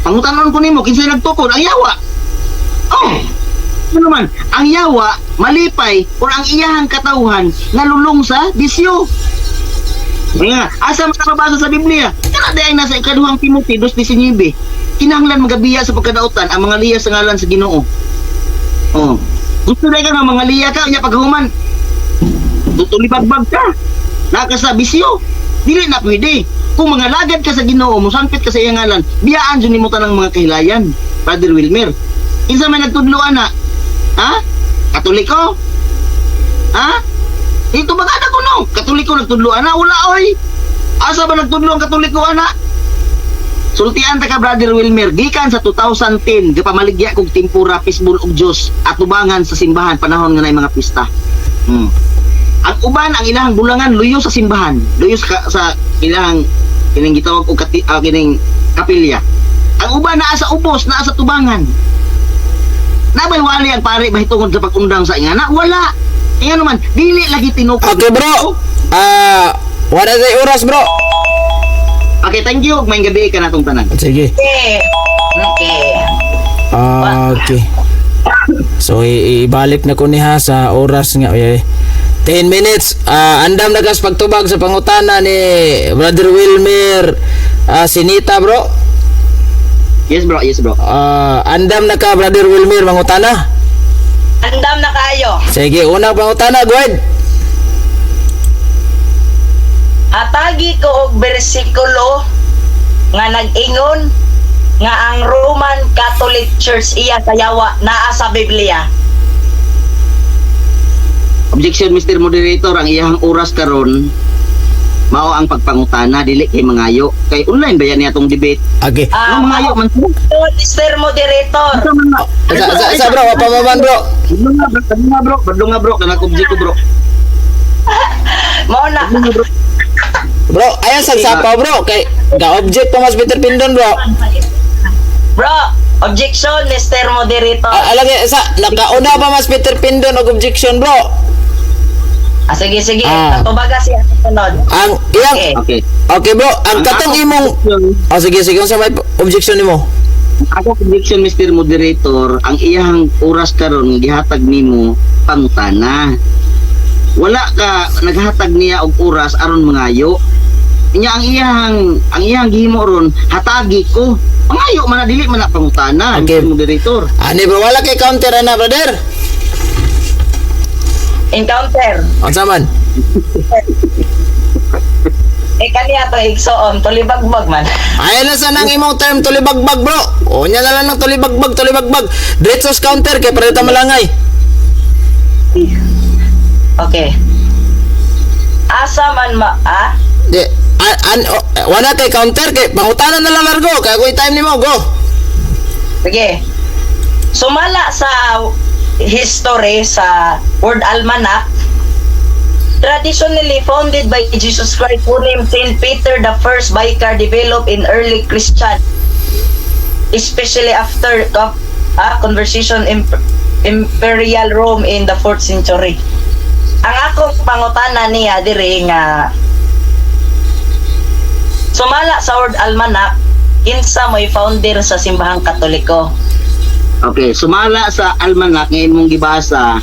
Pangutanon ko nimo, kinsay nagtukod? Ang yawa. Oh. Ano man, ang yawa malipay or ang iyahang katawhan nalulong sa bisyo. Nga, asa man mabasa sa Biblia? Kana di ay nasa ikaduhang Timothy 2:19. Kinahanglan magabiya sa pagkadautan ang mga liya sa ngalan sa Ginoo. Oh. Gusto na ka nga mga liya ka nya paghuman. Tulibagbag ka. Naka sa bisyo. Dili na pwede. Kung mga lagad ka sa Ginoo, mosampit ka sa iyang ngalan, biyaan jud nimo tanang mga kahilayan. Brother Wilmer. Kinsa may nagtudlo ana? Ha? Katoliko? Ha? Ito ba kada ko no? Katoliko nagtudlo ana? Wala oy. Asa ba nagtudlo ang Katoliko ana? Sultian ta ka, Brother Wilmer, gikan sa 2010 gipamaligya kog tempura, fishball ug juice atubangan sa simbahan panahon nga naay mga pista. Ang uban ang ilahang bulangan luyo sa simbahan, luyo sa ilahang kining gitawag og kining kapilya. Ang uban naa sa ubos, naa sa tubangan. Nabay wali ang pare mahitungod sa pag-undang sa ingana? Wala. Inga naman, dili lagi tinukod. Okay, bro. Ah, wala sa oras, bro. Okay, thank you. Maayong gabi ka natong tanan. Sige. Okay. Okay. Okay. So ibalik na ko niya sa oras nga eh, 10 minutes. Ah, andam na kas pagtubag sa pangutana ni Brother Wilmer Sinita, bro. Yes, bro, yes, bro. Ah, andam na ka, Brother Wilmer, mangutana. Andam na kayo. Sige, unang pangutana, go ahead. Hatagi ko og bersikulo nga nag-ingon nga ang Roman Catholic Church iya sa yawa, naa sa Biblia. Objection, Mr. Moderator, ang iyahang oras karon mao ang pagpangutana, dili kay mangayo. Kay online ba yan niya atong debate? Okay. Ah, Ano mangayo man ko? Mr. Moderator. Sa, bro, pa man, bro. Badlong nga, bro, badlong nga, bro, badlong nga, bro, kanang object ko, bro. Mao na. Badlong nga, bro. Bro, ayan sa sapaw, bro, kay ga-object pa mas Peter Pindon, bro. Bro, objection, Mr. Moderator. Ah, alagi sa nakauna pa mas Peter Pindon og objection, bro. Ah, sige, sige. Ah. Tatubaga siya sa sunod. Ang iyang Okay. Okay. Okay, bro, ang katong imong Oh, sige, sige, unsa may objection nimo? Ako objection, Mr. Moderator, ang iyahang oras karon nga gihatag nimo pangutana. Wala ka naghatag niya og oras aron mangayo. Nya ang iyahang gihimo ron, hatagi ko. Mangayo man na, dili man na pangutana, Okay. Mr. Moderator. Ani, bro, wala kay counter ana, brother. Encounter. Unsa man? Eh, kaniya to igsoon, tulibagbag man. Ayan na sa nang imong term tulibagbag, bro. O nya na lang ng tulibagbag, tulibagbag. Diretso sa counter kay para ta malangay. Okay. Asa man ma ah? Di an, an oh, wala kay counter kay pangutana na lang largo kay ako time nimo, go. Sige. Sumala sa history sa World Almanac, traditionally founded by Jesus Christ who named Saint Peter the first vicar, developed in early Christian, especially after conversion Imperial Rome in the 4th century. Ang akong pangutana niya diri nga sumala sa World Almanac, kinsa mo'y founder sa simbahang Katoliko? Okay, sumala sa almanac nga imong gibasa,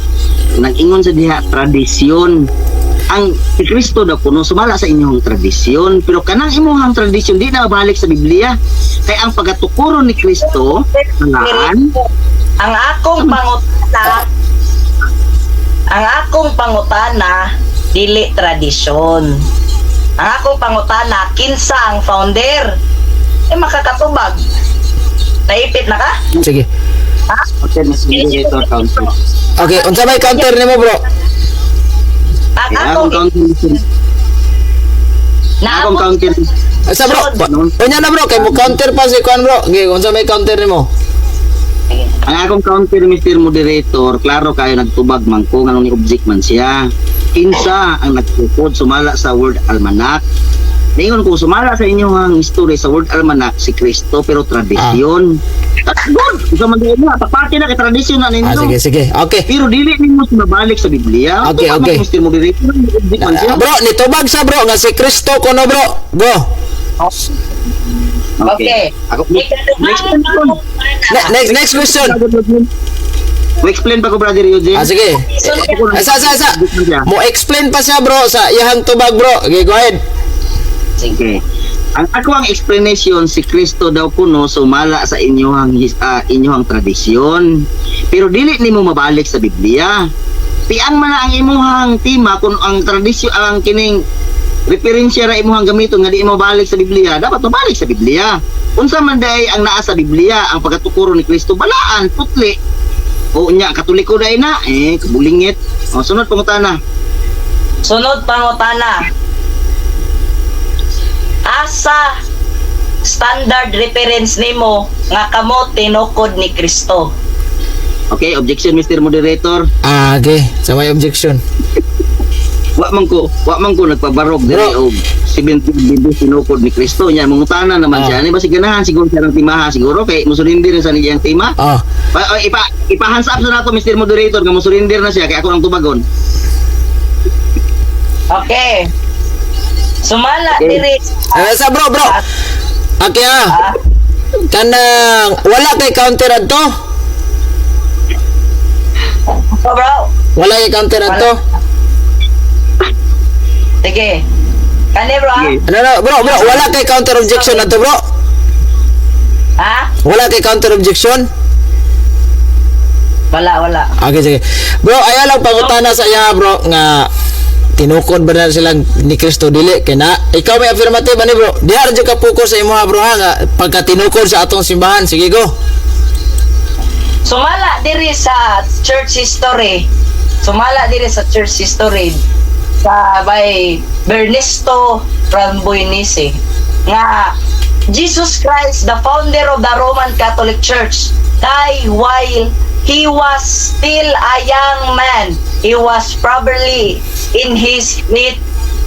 nag-ingon sa diha tradisyon. Ang si Kristo daw kuno sumala sa inyong tradisyon, pero kanang imong tradisyon di na balik sa Biblia. Kay ang pagkatukuron ni Kristo, talaan, Ang akong pangutana dili tradisyon. Ang akong pangutana, kinsa ang founder? Eh makakatubag. Naipit na ka? Sige. Ha? Okay, Mr. Moderator, counter. Okay, unsa may counter nimo, bro? Ang Okay, akong akong counter, na akong counter, Asa, bro? Unya na, bro, kay mo counter pa si kuan, bro. Okay, unsa may counter nimo? Ang akong counter, Mr. Moderator, klaro kayo nagtubag man ko nganong ni object man siya. Kinsa ang nagtukod sumala sa World Almanac? Ningon ko sumala sa inyong ang history sa World Almanac si Kristo pero tradisyon. That's good. Isa man din na tapake na kay tradisyon na ninyo. Ah, sige, sige. Okay. Pero dili nimo mabalik sa Biblia. Okay, Tubag man okay. ko, Mr. Moderator, object man siya. Ah, bro, nitubag sa bro nga si Kristo kuno, bro. Go. Okay. Ako, next Ikaduhang question. Next next question. Mo explain pa ko, Brother Eugene. Ah, sige. Eh, sa sa sa. Mo explain pa siya, bro, sa iyang tubag, bro. Okay, go ahead. Okay. Ang ako ang explanation, si Kristo daw kuno sumala sa inyong tradisyon. Pero dili nimo mabalik sa Biblia. Piang man na ang imuhang tema kung ang tradisyon ang kining referensya ra imuhang gamiton nga di mo balik sa Biblia, dapat mabalik sa Biblia. Unsa man diay ang naa sa Biblia, ang pagatukuro ni Kristo, balaan, putli. O nya Katoliko dai na, eh kabulingit. O, sunod pangutana. Sunod pangutana. Asa standard reference nimo nga kamo tinukod ni Kristo? Okay, objection, Mr. Moderator. Ah, okay. Sa may objection. Wa man ko nagpabarog diri Bro. og 70 bibi sinukod ni Kristo nya mangutana naman siya ani ba si ganahan siguro siya ng timaha siguro kay mosurrender na sa niyang tema. Pa, o, ipa ipa hands up sa nato, Mr. Moderator, nga mosurrender na siya kay ako ang tubagon. Okay. Sumala diri. Ah, sa bro, bro. Okay ah. Ah, Kanang wala kay counter adto. so bro. Wala kay counter adto. Sige. Kani, bro, ah? Sige. Ano no, bro, bro, wala kay counter objection adto, bro. Ha? Wala kay counter objection. Wala, wala. Okay, sige. Bro, ayaw lang pangutana sa iya, bro, nga tinukod ba na silang ni Kristo dili kay na ikaw may affirmative ani, bro. Diha ra jud ka focus sa imo, bro, ha, nga pagka tinukod sa atong simbahan. Sige, go. Sumala diri sa church history. Sumala diri sa church history sa by Bernesto Ramboinese nga Jesus Christ, the founder of the Roman Catholic Church, died while he was still a young man. He was probably in his late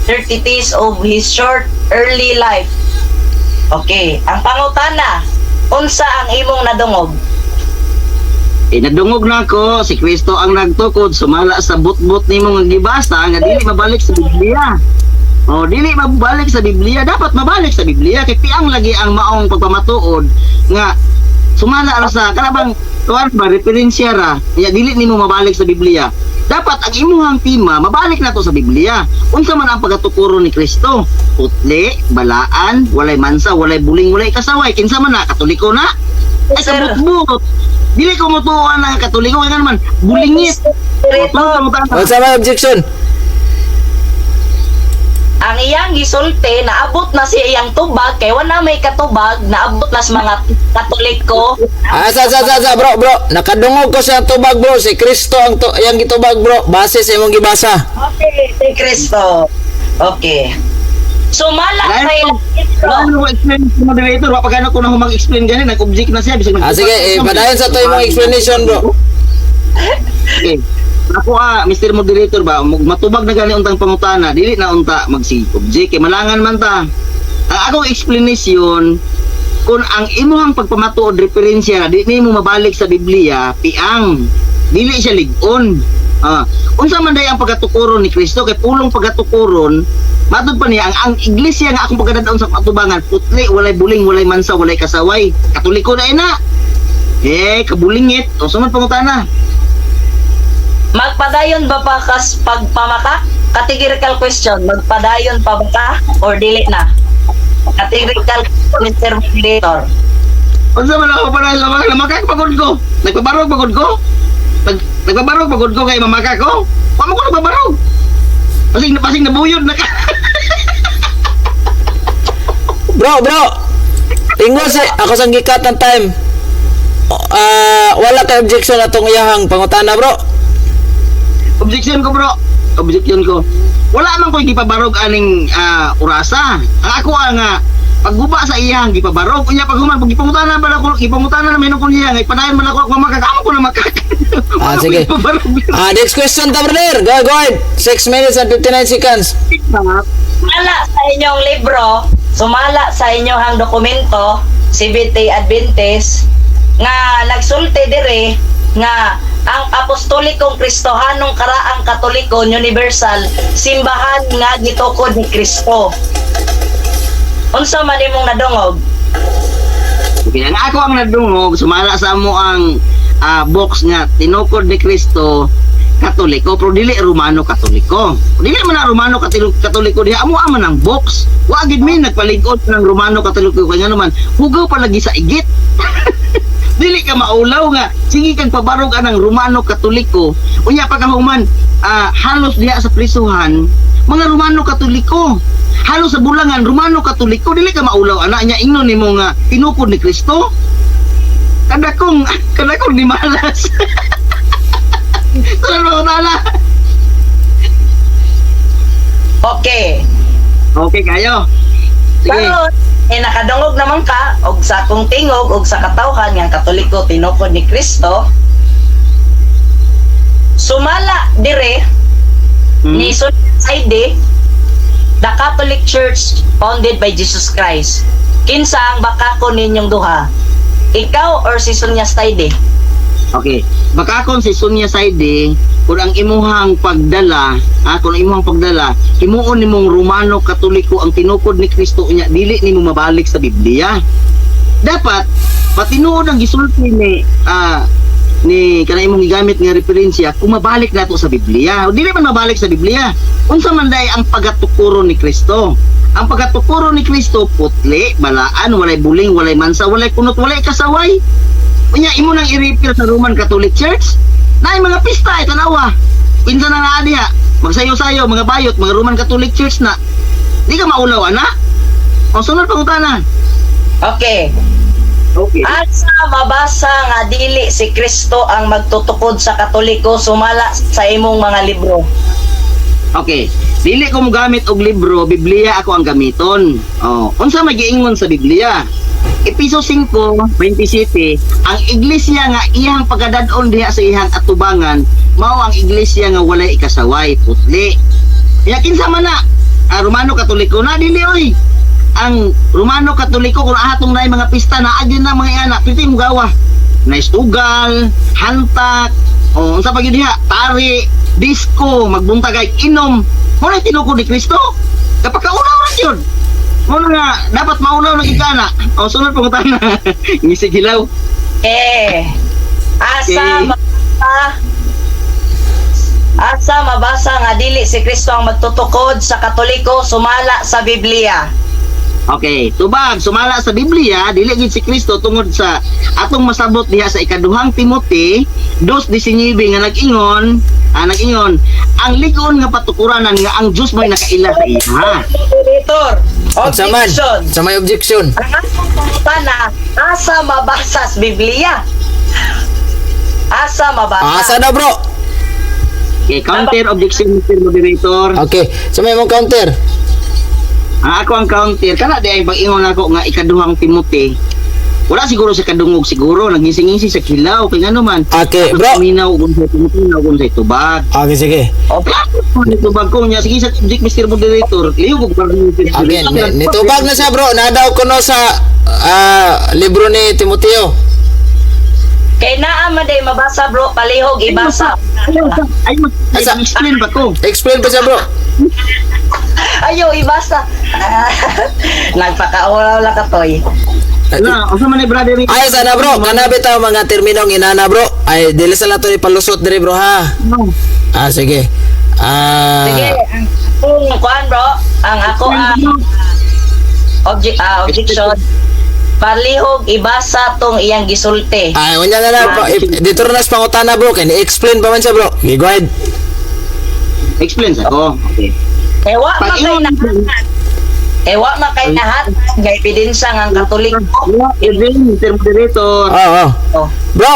30s of his short early life. Okay, ang pangutana, unsa ang imong nadungog? Eh, nadungog na ako, si Kristo ang nagtukod sumala sa butbut nimo nga gibasa nga dili mabalik sa Biblia. Oh, dili mabalik sa Biblia, dapat mabalik sa Biblia kay piang lagi ang maong pagpamatuod nga sumala ra sa kanabang tuwan ba referensya ra ya dili nimo mabalik sa Biblia. Dapat ang imuhang tema mabalik nato sa Biblia. Unsa man ang pagatukuro ni Kristo? Putli, balaan, walay mansa, walay buling, walay kasaway. Kinsa man na Katoliko na? Ay, Sir. kabutbut. Dili ko mutuan ang Katoliko kay naman bulingit. Rito, Unsa may objection? Ang iyang gisulti, naabot na siya iyang tubag kay wala may katubag, naabot na sa mga Katoliko. Ah, sa sa sa sa bro, bro. Nakadungog ko sa tubag, bro. Si Kristo ang to, iyang gitubag, bro. Base sa imong gibasa. Okay, si Kristo. Okay. Sumala Lain kay ko. Wala mo explain sa moderator, wa pa gano ko na humag-explain gani, nag-object na siya bisag Ah, sige, eh, padayon sa to imong explanation, bro. Okay. Ako ah, Mr. Moderator ba, matubag na gani untang pangutana, dili na unta magsi object kay malangan man ta. Ang akong explanation, kung ang imuhang pagpamatuod referensya na di nimo mabalik sa Biblia, piang dili siya lig-on. Ah, unsa man day ang pagkatukuron ni Kristo kay pulong pagkatukuron matud pa niya ang iglesia nga akong pagkadadon sa katubangan, putli, walay buling, walay mansa, walay kasaway. Katoliko na ina. Eh, kabulingit. O, suman pangutana. Magpadayon ba pa kas pagpamaka? Categorical question, magpadayon pa ba ka or dili na? Categorical, Mr. Moderator. Unsa man ako para sa mga mamakak pagod ko? Nagpabarog pagod ko? Nagpabarog pagod ko kay mamaka ko? Wa mo ko nagpabarog. Pasig pasig nabuyod na ka. Bro, bro. Ingon si ako sang gikat ng time. Ah, wala kay objection atong iyahang pangutana, bro. Objection ko, bro. Objection ko. Wala man ko gipabarog aning orasa. Ang ako ang pagguba sa iyang gipabarog unya paghuman pag gipangutana ba ako gipangutana na ko niya nga ipadayon man ako ako mamakak amo ko na makak. Ah, Wala ko sige. gipabarog. Ah, next question ta, brother. Go, go ahead. 6 minutes and 59 seconds. Sumala sa inyong libro, sumala sa inyong dokumento, CBT Adventist, nga nagsulti dire nga ang apostolikong Kristohanong karaang Katoliko Universal simbahan nga gitukod ni Kristo. Unsa man imong nadungog? Okay, ang ako ang nadungog sumala sa amo ang box nga tinukod ni Kristo Katoliko, pero dili Romano Katoliko. Dili man na Romano Katoliko diha, amo man ang box. Wa gid mi nagpalig-on ng Romano Katoliko kay ngano man hugaw palagi sa igit. Dili ka maulaw nga sige kang pabarog anang Romano Katoliko. Unya pagkahuman, halos diha sa prisuhan mga Romano Katoliko. Halos sa bulangan Romano Katoliko, dili ka maulaw ana nya ingnon nimo nga tinukod ni Kristo. Kada kong di malas. Tulad mo tala. Okay. Okay kayo. Sige. Karon, eh nakadungog naman ka og sa akong tingog og sa katawhan nga ang Katoliko tinukod ni Kristo. Sumala dire ni Saide, the Catholic Church founded by Jesus Christ. Kinsa ang bakako ninyong duha? Ikaw or si Sonia Saide? Okay. Baka kung si Sonia Saide, kung ang imuhang pagdala, kung ang imuhang pagdala, himuon nimong Romano Katoliko ang tinukod ni Kristo unya dili nimo mabalik sa Biblia. Dapat patinuod ang gisulti ni kana imong gigamit nga referensya kung mabalik nato sa Biblia. O dili man mabalik sa Biblia. Unsa man day ang pagatukuro ni Kristo? Ang pagatukuro ni Kristo putli, balaan, walay buling, walay mansa, walay kunot, walay kasaway. Unya imo nang i-refer sa Roman Catholic Church. Naay mga pista ay tanawa. Kinsa na naa diha? Magsayo-sayo mga bayot, mga Roman Catholic Church na. Di ka maulaw ana. O sunod pangutana. Okay. Okay. Asa mabasa nga dili si Kristo ang magtutukod sa Katoliko sumala sa imong mga libro? Okay. Dili ko mogamit og libro, Biblia ako ang gamiton. Oh, unsa may giingon sa Biblia? Episo 5:27, ang iglesia nga iyang pagkadad-on diha sa iyang atubangan, mao ang iglesia nga walay ikasaway, putli. Ya kinsa man na? Ah, Romano Katoliko na dili oy. Ang Romano Katoliko kung ahatong naay mga pista na agin na mga ana, pwede mo gawa. Naistugal, hantak, o unsa pa gyud diha, tari, disco, magbuntag ay inom. Mo na tinukod ni Kristo. Kapag kaulaw ra gyud. Mo na nga dapat maulaw na gid ka na. O sunod pangutana. Ngisig hilaw. Eh, asa Okay. mabasa nga dili si Kristo ang magtutukod sa Katoliko sumala sa Biblia? Okay, tubag sumala sa Biblia, dili gid si Kristo tungod sa atong masabot diha sa ikaduhang Timothy 2:19 nga nag-ingon ang lig-on nga patukuranan nga ang Dios may nakaila sa iya. Moderator, Unsa man? objection. Sa may objection. Ang akong pangutana, asa mabasa sa Biblia? Asa mabasa? Asa na, bro? Okay, counter objection, Mr. Moderator. Okay. Sa may mong counter. Ang ako ang counter kana di ay pag-ingon ako nga ikaduhang Timothy. Wala siguro sa kadungog, siguro nagising-gising sa kilaw kay ngano man. Okay, bro. Minaw kung sa Timothy, kung sa tubag. Okay, sige. Okay. Nitubag ko niya sige sa object, Mr. Moderator. Liyo ko Okay, nitubag na siya, bro. Nadaw ko no sa libro ni Timoteo. Kay naa man day mabasa, bro, palihog ibasa. Ay, Asa? explain ba ko? Explain pa siya, bro. Ayo ibasa. Nagpakaulaw lang ka toy. Na, unsa man ni brother? Ay, sana, bro. Kanabi ta mga terminong inana, bro. Ay, dili sa lato ni palusot diri, bro, ha. No. Ah, sige. Ah, Sige, ang akong kuan, bro, ang ako ang objection. Palihog ibasa tong iyang gisulti. Ay, unya na lang, bro. Dito na sa pangutana, bro. Kaya ni-explain pa man siya, bro. Okay, go ahead. Explain sa ko. Okay. Eh wa man Pag kay ingon- nahatag. Eh wa man kay nahatag nga ebidensya nga ang Katoliko. Even Mr. Moderator. Oo, oh. Oh. Bro,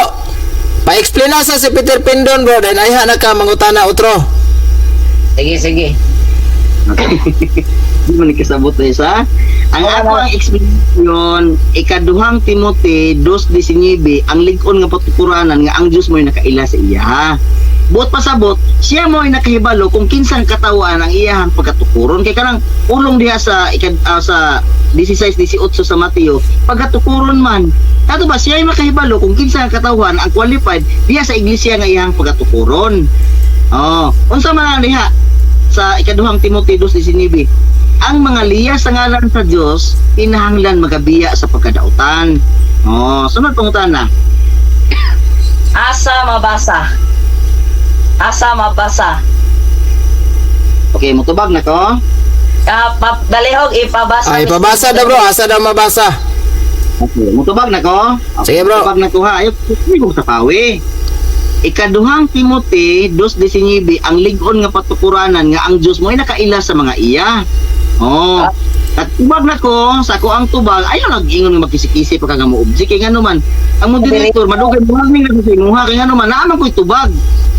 pa-explain na sa si Peter Pindon, bro. Dahil ayha na ka mangutana utro. Sige, sige. Okay. Di man kasabot na isa. Ang ako ang explanation, ikaduhang Timothy 2:19, ang lig-on nga patukuranan nga ang Dios mo'y nakaila sa iya. Buot pasabot, siya mo'y nakahibalo kung kinsang katawan ang iyahang pagkatukuron. Kay kanang ulong diha sa sa 16:18 sa Mateo, pagkatukuron man. Kato ba siya ay makahibalo kung kinsang katawan ang qualified diha sa iglesia nga iyahang pagkatukuron. Oh, unsa man ang diha sa ikaduhang Timothy 2:19? Ang mga liya sa ngalan sa Dios kinahanglan magabiya sa pagkadautan. Oh, sunod pangutana. Asa mabasa? Asa mabasa? Okay, mutubag na ko. Ah, dalihog ipabasa. Ay, Mr. pabasa na, bro. Asa daw mabasa? Okay, mutubag na ko. Sige, bro. Mutubag na ko ha. Ayo, ko sa pawi. Ikaduhang Timothy 2:19, ang lig-on nga patukuranan nga ang Dios mo'y nakaila sa mga iya. Oh. At tubag na ko sa ako ang tubag ayo nag-ingon nga magkisi-kisi pa ka nga mo object kay ngano man ang moderator madugay mo ning sa imuha kay ngano man naa man ko'y tubag.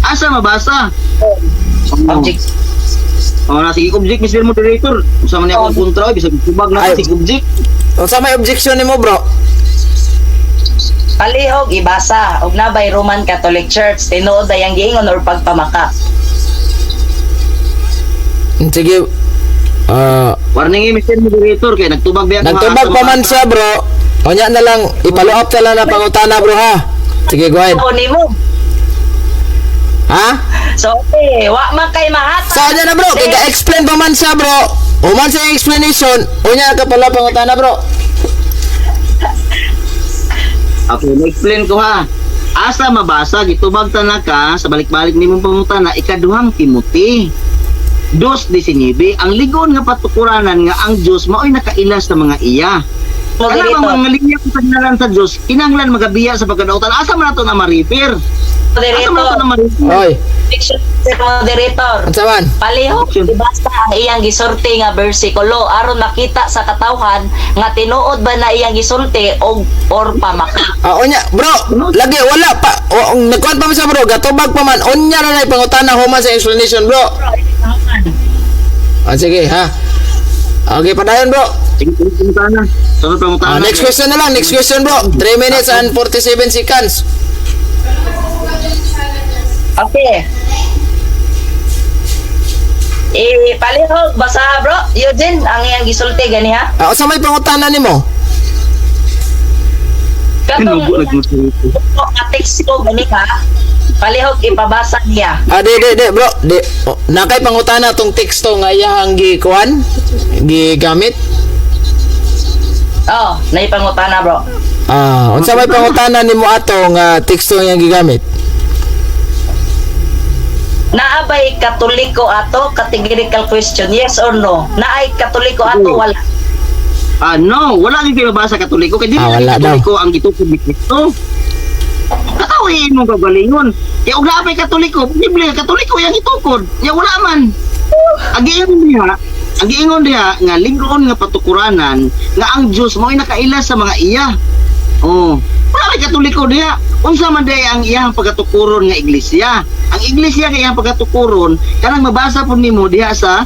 Asa mabasa? Oh. Object. Oh, na sige object, Mr. Moderator. Unsa man ni akong kontra oy, bisag tubag na Ay. ko sige object. Unsa may objection nimo, bro? Palihog ibasa og nabay Roman Catholic Church tinuod ay ang giingon or pagpamaka. Sige. Ah, Warning eh, Mr. Moderator, kay nagtubag biya ko, ha, nagtubag asa pa man mabasa. siya, bro. Unya na lang, ipalo up na lang na pangutana, bro, ha. Sige, go ahead. Ako nimo. Ha? So okay, wa man kay mahatag. Sa unya na, bro, kay ga-explain pa man siya, bro. Human sa explanation, unya ka pala pangutana, bro. Okay, na-explain ko ha. Asa mabasa, gitubag ta na ka, sa balik-balik nimong pangutana, ikaduhang Timothy 2:19, ang ligon nga patukuranan nga ang Dios mao'y nakaila sa mga iya. Kana Moderator. bang mga linya sa ngalan sa Dios, kinahanglan magabiya sa pagkadautan. Asa man nato na ma-repair? Asa man nato Moderator. na ma-repair? Oy, Objection, Mr. Moderator. unsa man? Palihog Objection. ibasa ang iyang gisulti nga bersikulo aron makita sa katawhan nga tinuod ba na iyang gisulti og or pamaka. Ah, unya, bro, lagi wala pa. O, ang nagkuhan pa man siya, bro, gatubag pa man. Unya na lang pangutana human sa explanation, bro. Ah, sige, ha. Okay, padayon, bro. Sige, sunod pangutana. Sunod pangutana. Ah, next question na lang, next question, bro. 3 minutes and 47 seconds. Okay. Eh, palihog basa, bro. Eugene, ang iyang gisulti gani ha. Ah, unsa may pangutana nimo? Katong Tinubo nag-moderator. nga teksto gani ha. Palihog ipabasa niya. Ah, di, di, di, bro. Di, oh, nakay pangutana tong teksto nga iyahang gikuan, gigamit. Oh, naipangutana, bro. Ah, unsa may pangutana nimo ato nga teksto nga iyang gigamit? Naabay Katoliko ato? Categorical question, yes or no? Naay Katoliko ato, wala? Ah, no, wala kang kinabasa Katoliko kay dili Ah, ah, wala daw. Katoliko ang gitukod ni Kristo. Katawiin mo kagalingon. Kaya og naa pay Katoliko, posible Katoliko yang itukod. Ya wala man. Ang giingon diha nga lig-on nga patukuranan nga ang Dios mo'y nakaila sa mga iya. Oh, wala may Katoliko diha. Unsa man diay ang iyang pagkatukuron nga iglesia? Ang iglesia kay iyang pagkatukuron kanang mabasa pud nimo diha sa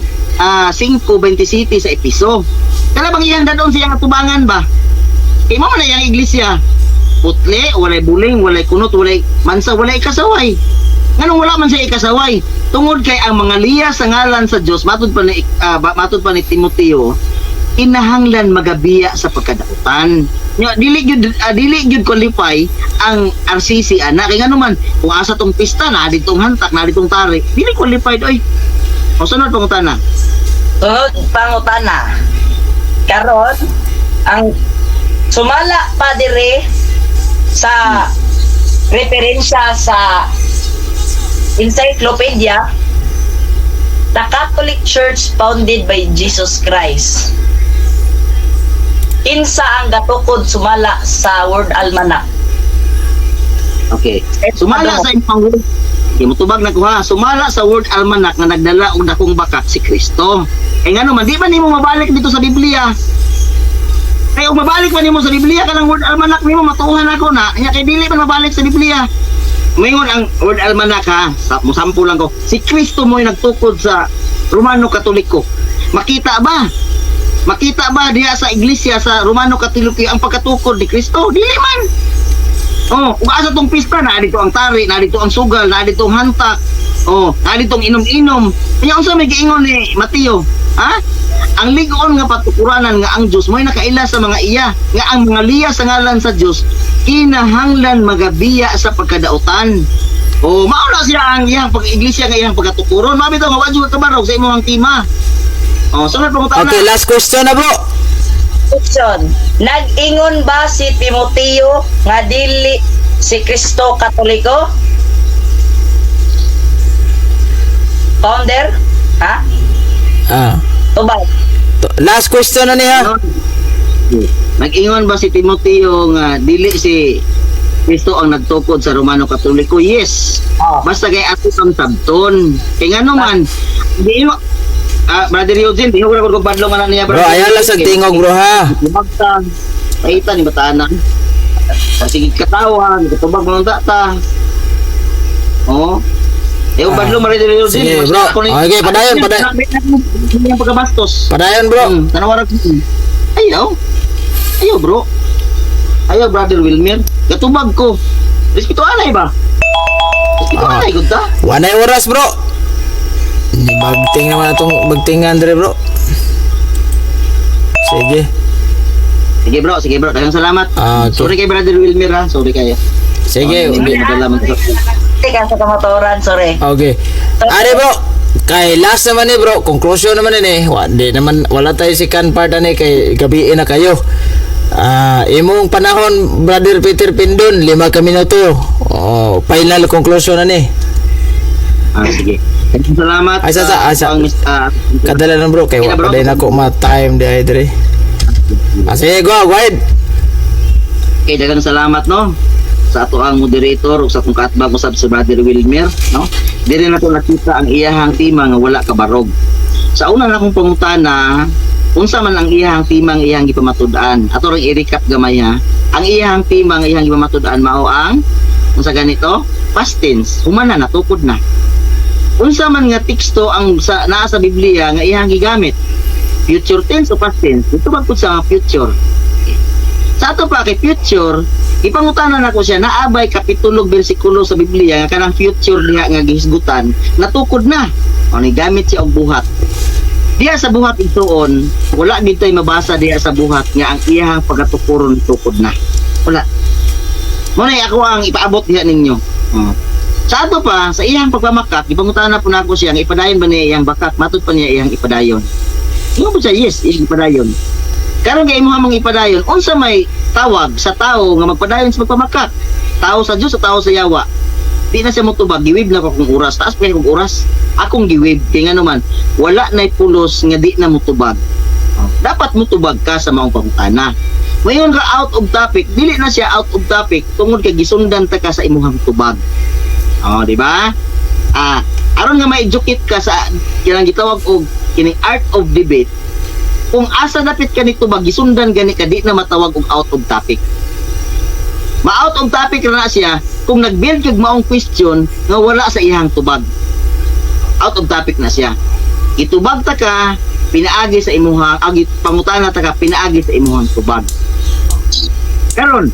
5:27 sa Episo. Kana bang iyang dadon sa iyang atubangan ba? Kay mao man na iyang iglesia. Putli, walay buling, walay kunot, walay mansa, walay kasaway. Nganong wala man siya ikasaway? Tungod kay ang mga liya sa ngalan sa Dios, matud pa ni Timoteo, kinahanglan magabiya sa pagkadautan. Nya dili gyud qualify ang RCC ana kay ngano man kung asa tong pista na ditong hantak na ditong tari, dili qualified oy. O sunod pangutana. Sunod pangutana. Karon, ang sumala pa dire sa referensya sa encyclopedia, the Catholic Church founded by Jesus Christ. Kinsa ang gatukod sumala sa World Almanac? Okay. Sumala sa imong word. Di mo tubag na ko ha. Sumala sa World Almanac nga nagdala og dakong baka si Kristo. Kay ngano man di man nimo mabalik dito sa Biblia. Kay ug mabalik man nimo sa Biblia kanang World Almanac nimo matuohan ako na nya kay dili man mabalik sa Biblia. Moingon ang World Almanac ha, sa musampo lang ko. Si Kristo mo'y nagtukod sa Romano Katoliko. Makita ba? Makita ba diha sa iglesia sa Romano Katoliko ang pagkatukod ni Kristo? Dili man. Oh, ug asa tong pista na dito ang tari, na dito ang sugal, na dito ang hantak. Oh, na ditong inom-inom. Nya unsa may giingon ni Mateo? Ha? Ang lig-on nga patukuranan nga ang Dios mo'y nakaila sa mga iya, nga ang mga liya sa ngalan sa Dios kinahanglan magabiya sa pagkadautan. Oh, mao na siya ang iyang pag-iglesia nga iyang pagkatukuron. Mao bitaw nga wa jud ka kabarog sa imong tema. Oh, sunod pangutana. Okay, last question na, bro. Question. Nag-ingon ba si Timoteo nga dili si Kristo Katoliko? Founder? Ha? Ah. Tubag. Last question na niya. Nag-ingon ba si Timoteo nga dili si Kristo ang nagtukod sa Romano Katoliko? Yes. Oh. Basta kay ato ang sabton. Kay ngano man, di mo Brother Eugene, di ko na kung badlong man na niya. Bro, ayaw lang sa tingog, bro, ha. Lumagta. Paita ni batana. Sige katawa, katubag mo ta. Oh. Eh, badlong man Brother Eugene. Sige, bro. Okay, padayon, padayon. Padayon. Pagkabastos. Padayon, bro. Tanawaran ko. Ayaw. Ayaw, bro. Ayaw, Brother Wilmer. Katubag ko. Respeto anay ba? Respeto anay, gud ta. Wanay oras, bro. Bagting naman atong bagtingan dire, bro. Sige. Sige, bro. Sige, bro. Daghang salamat. Ah, okay. Sorry kay Brother Wilmer, ha. Sorry kayo. Sige. Oh, hindi madala man. Teka sa kamotoran, sorry. Okay. Are, bro, kay last naman ni, bro, conclusion naman ni eh. Wa, di naman wala tayo second part ani kay gabi na kayo. Ah, imong panahon, Brother Peter Pindon, 5 ka minuto. Oh, final conclusion na ni. Ah, sige. Daghang salamat. Ay, sa- ay, sa- ang, Kadala lang, bro, kay Sige wa na, bro. pa din ako ma-time di ay dire. Ah, sige, go, go ahead. Okay, daghang salamat, no, sa ato ang moderator ug sa atong kaatbang usab si Brother Wilmer, no. Diri na to nakita ang iyahang tema nga wala kabarog. Sa una na akong pangutana, unsa man ang iyahang tema nga iyahang gipamatud-an? Ato rang i-recap gamay ha. Ang iyahang tema nga iyahang gipamatud-an mao ang unsa ganito? Past tense, human na, natukod na. Unsa man nga teksto ang sa naa sa Biblia nga iyahang gigamit? Future tense o past tense? Ito pud sa future. Sa ato pa kay future, ipangutana nako siya naabay kapitulo bersikulo sa Biblia nga kanang future diha nga gihisgutan, natukod na. O ni gamit siya og buhat. Diha sa buhat ituon, wala gid tay mabasa diha sa buhat nga ang iyahang pagatukuron tukod na. Wala. Mo na ako ang ipaabot diha ninyo. Oh. Sa ato pa, sa iyang pagpamakak, ipangutana po nako siya nga ipadayon ba niya iyang bakak, matud pa niya iyang ipadayon. Ingon po siya, yes, iyang ipadayon. Karon kay imuha mong ipadayon, unsa may tawag sa tao nga magpadayon sa pagpamakak? Tao sa Dios o tao sa yawa? Di na siya motubag, giwib na ko akong oras. Taas pa kong oras. Akong giwib kay ngano man, wala nay pulos nga di na motubag. Dapat motubag ka sa maong pangutana. Mayon ka out of topic, dili na siya out of topic tungod kay gisundan ta ka sa imuhang tubag. Oh, di ba? Ah, aron nga ma-educate ka sa kanang gitawag og kining art of debate, kung asa dapit ka nito ba gisundan gani ka, di na matawag og out of topic. Ma-out of topic na siya kung nag-build kag maong question nga wala sa iyang tubag. Out of topic na siya. Itubag ta ka pinaagi sa imuhang agi pangutana ta ka pinaagi sa imuhang tubag. Karon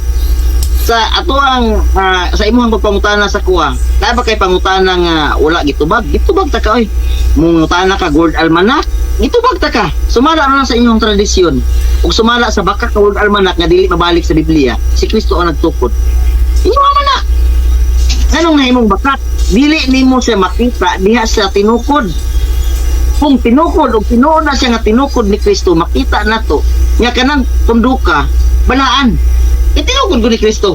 sa ato ang sa imuhang pagpangutana sa kuha, naa ba kay pangutana nga wala gitubag? Gitubag ta ka oy. Mungutana ka Gold Almanac, gitubag ta ka. Sumala na lang sa inyong tradisyon ug sumala sa bakak nga World Almanac nga dili mabalik sa Biblia, si Kristo ang nagtukod. Inyo man na. Nganong nahimong bakak? Dili nimo siya makita diha sa tinukod. Kung tinukod o tinuod na siya nga tinukod ni Kristo, makita nato nga kanang punduka balaan. Itinukod ko ni Kristo.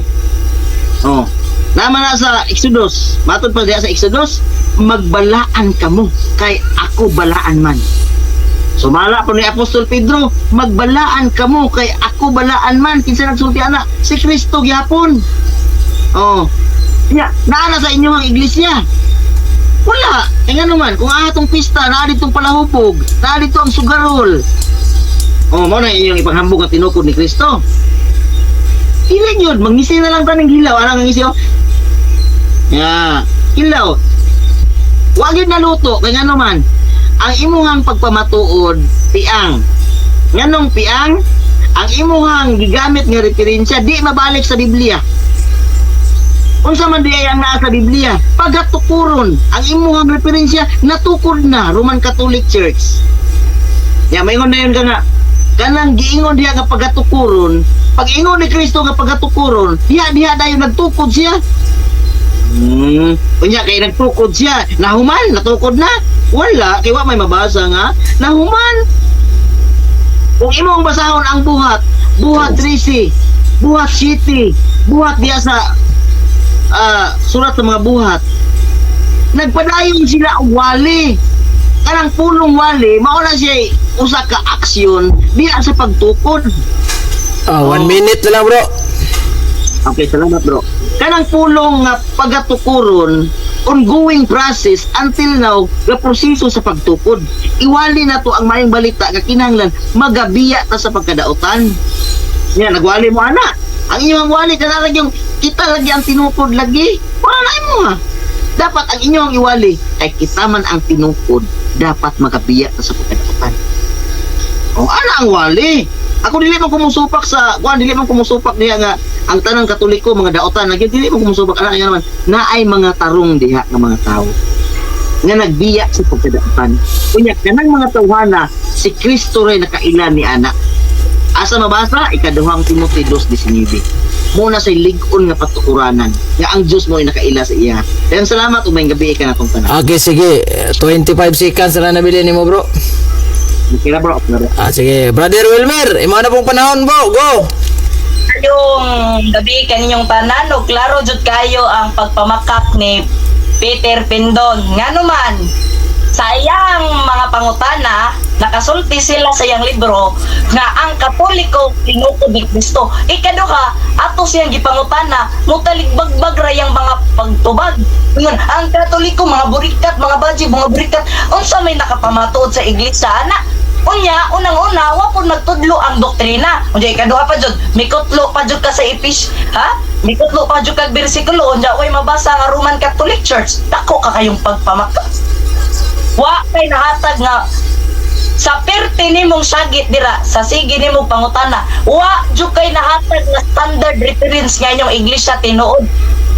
Oh. Nama na sa Exodus, matod pa diha sa Exodus, magbalaan kamo kay ako balaan man. Sumala po ni Apostol Pedro, magbalaan kamo kay ako balaan man. Kinsa nagsulti ana? Si Kristo gyapon. Oh. Nya, naa na sa inyo ang iglesia. Wala. Eh nga naman, kung atong pista, naa ditong palahubog, naa dito ang sugarol. Oh, mao na inyong ipanghambog ang tinukod ni Kristo. Dili yun, mangisi na lang taning hilaw. Ano ang ngisi, oh? Ya, hilaw. Wag yun naluto, kay nga naman, ang imuhang pagpamatuod, piang. Nganong piang? Ang imuhang gigamit nga referensya, di mabalik sa Biblia. Unsa man di ay ang naa sa Biblia? Pagatukuron, ang imuhang referensya natukod na Roman Catholic Church. Ya, maingon na yun ka nga. Kanang giingon diha nga pagatukuron, pag ingon ni Kristo nga pagatukuron, diha diha dayon nagtukod siya. Unya kay nagtukod siya, nahuman, natukod na. Wala, kay wa may mabasa nga nahuman. Kung imong basahon ang Buhat, Buhat 13, Buhat 7, Buhat diya sa surat sa mga Buhat. Nagpadayon sila og wali. Kanang pulong wali, mao na siya usa ka aksyon diya sa pagtukod. Ah, 1 minute na lang, bro. Okay, salamat, bro. Kanang pulong nga pagatukuron, ongoing process until now, nga proseso sa pagtukod. Iwali na to ang maayong balita nga kinahanglan magabiya ta sa pagkadautan. Nya nagwali mo ana. Ang inyong wali kana lagi yung kita lagi ang tinukod lagi. Wala na imo ha. Dapat ang inyong iwali kay kita man ang tinukod, dapat magabiya ta sa pagkadautan. Oh, ana ang wali. Ako dili man kumusupak sa kuan, dili man kumusupak diha nga ang tanang Katoliko mga daotan lagi, dili man kumusupak ana nga naman naay mga tarong diha nga mga tao nga nagbiya sa pagkadautan. Unya kanang mga tawhana si Kristo ray nakaila ni ana. Asa mabasa? Ikaduhang Timothy 2:19. Muna say lig-on nga patukuranan nga ang Dios mo ay nakaila sa iya. Daghang salamat ug maayong gabi ka natong tanan. Okay, sige. 25 seconds na nabili nimo, bro. Okay na, bro. Okay na, bro. Ah, sige. Brother Wilmer, imo na pong panahon, bro. Go. Yung gabi kaninyong tanan og klaro jud kayo ang pagpamakak ni Peter Pindon. Ngano man sa iyang mga pangutana, nakasulti sila sa iyang libro nga ang Katoliko tinukod ni Kristo. Ikaduha, ato siyang gipangutana, mutaligbagbag ra iyang mga pagtubag. Ingon, ang Katoliko mga burikat, mga baji, mga burikat, unsa may nakapamatuod sa iglesia ana? Unya, unang-una, wa pud nagtudlo ang doktrina. Unya, ikaduha pa jud, mikutlo pa jud ka sa Epis, ha? Mikutlo pa jud kag bersikulo, unya way mabasa nga Roman Catholic Church. Dako ka kayong pagpamakak. Wa kay nahatag nga sa perti nimong sagit dira sa sige nimong pangutana, wa jud kay nahatag nga standard reference nga inyong iglesia tinuod.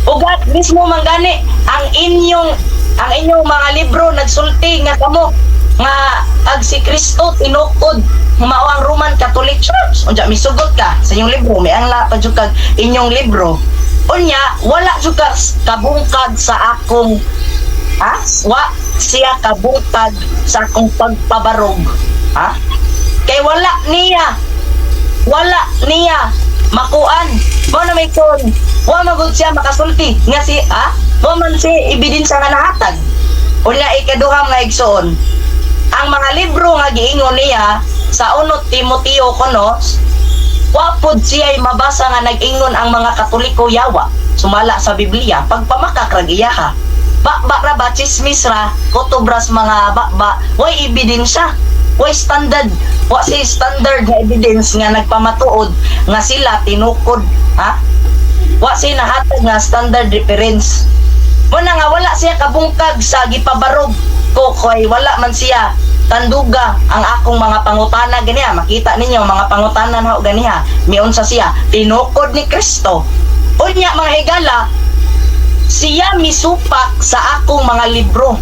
Ugat mismo man gani ang inyong mga libro nagsulti nga kamo nga ag si Kristo tinukod mao ang Roman Catholic Church. Unya misugot ka sa inyong libro, may angla pa jud kag inyong libro. Unya wala jud ka kabungkag sa akong, ha, wa siya kabungkag sa akong pagpabarog, ha, kay wala niya makuan mo na may kon wa magud siya makasulti nga si, ha, wa man si ebidensya nga nahatag. Unya, ikaduha, mga igsoon, ang mga libro nga giingon niya sa 1 Timoteo kono, wa pod siya mabasa nga nag-ingon ang mga Katoliko yawa sumala sa Biblia. Pagpamakak ra giyaha, ba ra ba, chismis ra, kutubras mga ba, way ebidensya, way standard, wa si standard nga evidence nga nagpamatuod nga sila tinukod, ha. Wa si nahatag nga standard reference mo na nga wala siya kabungkag sa gipabarog ko kay wala man siya tanduga ang akong mga pangutana ganiya. Makita ninyo mga pangutana na ganiha, miunsa siya tinukod ni Kristo. Unya, mga higala, siya misupak sa akong mga libro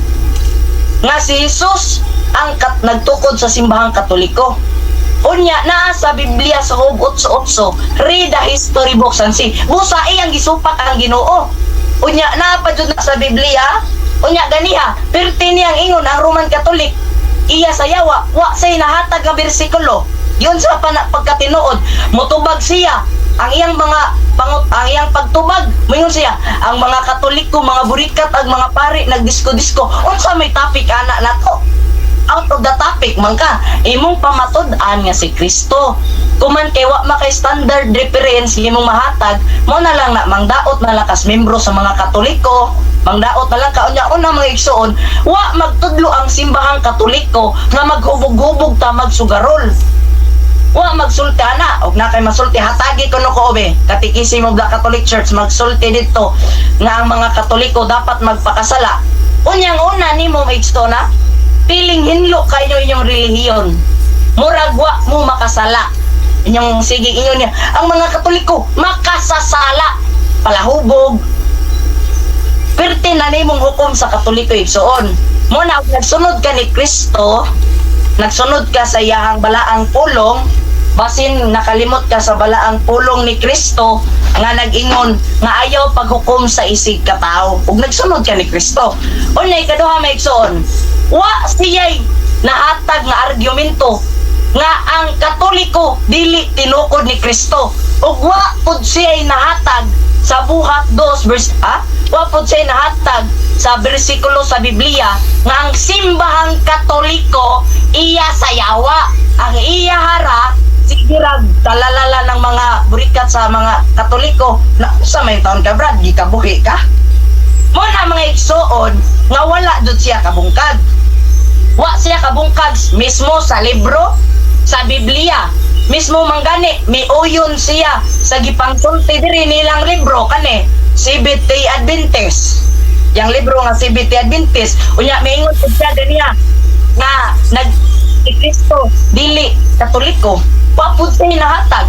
nga si Jesus ang nagtukod sa simbahang Katoliko. Unya, naa sa Biblia sa Job 8:8, read the history books and see. Busai ang gisupak ang Ginoo. Unya, naa pa jud na sa Biblia. Unya ganiha, perti niyang ingon ang Roman Catholic iya sa yawa, wa say nahatag nga bersikulo. Yun sa pana pagkatinuod, mutubag siya ang iyang mga pangut ang iyang pagtubag, moingon siya ang mga Katoliko mga burikat, ang mga pari nagdisko-disko. Unsa may topic ana nato? Out of the topic man ka. Imong pamatud-an nga si Kristo kuman kay wa makay standard reference imong mahatag mo na lang na mangdaot na lang kas membro sa mga Katoliko, mangdaot na lang ka. Unya una, mga igsoon, wa magtudlo ang simbahang Katoliko nga maghubog-hubog ta, magsugarol. Wa magsulti ana. Og na kay masulti, hatagi kuno ko obe Catechism of the Catholic Church. Magsulti dito nga ang mga Katoliko dapat magpakasala. Unyang una nimo, na piling hinlo kayo inyong relihiyon, murag wa mo makasala. Inyong sige inyo niya ang mga Katoliko makasasala, palahubog. Perti na nimong hukom sa Katoliko, igsoon. Mo na og nagsunod ka ni Kristo, nagsunod ka sa iyahang balaang pulong, basin nakalimot ka sa balaang pulong ni Kristo nga nag-ingon nga ayaw paghukom sa isig katao ug nagsunod ka ni Kristo. Unya, ikaduha, mga igsoon, Wa siya'y nahatag nga argumento nga ang Katoliko dili tinukod ni Kristo. Ug wa pud siya'y nahatag sa Buhat 2 verse, wa pud siya'y nahatag sa bersikulo sa Biblia nga ang simbahang Katoliko iya sa yawa. Ang iya hara sige rag talalala ng mga burikat sa mga Katoliko na sa may taon ka, Brad, gikabuhi ka. Mo na, mga igsuon, nga wala jud siya kabungkag. Wa siya kabungkag mismo sa libro sa Biblia. Mismo manggani, miuyon siya sa gipangsulti diri nilang libro kani CBT Adventist. Yang libro nga CBT Adventist, unya miingon pud siya ganiya nga nag si Kristo dili Katoliko. Wa pud siya nahatag.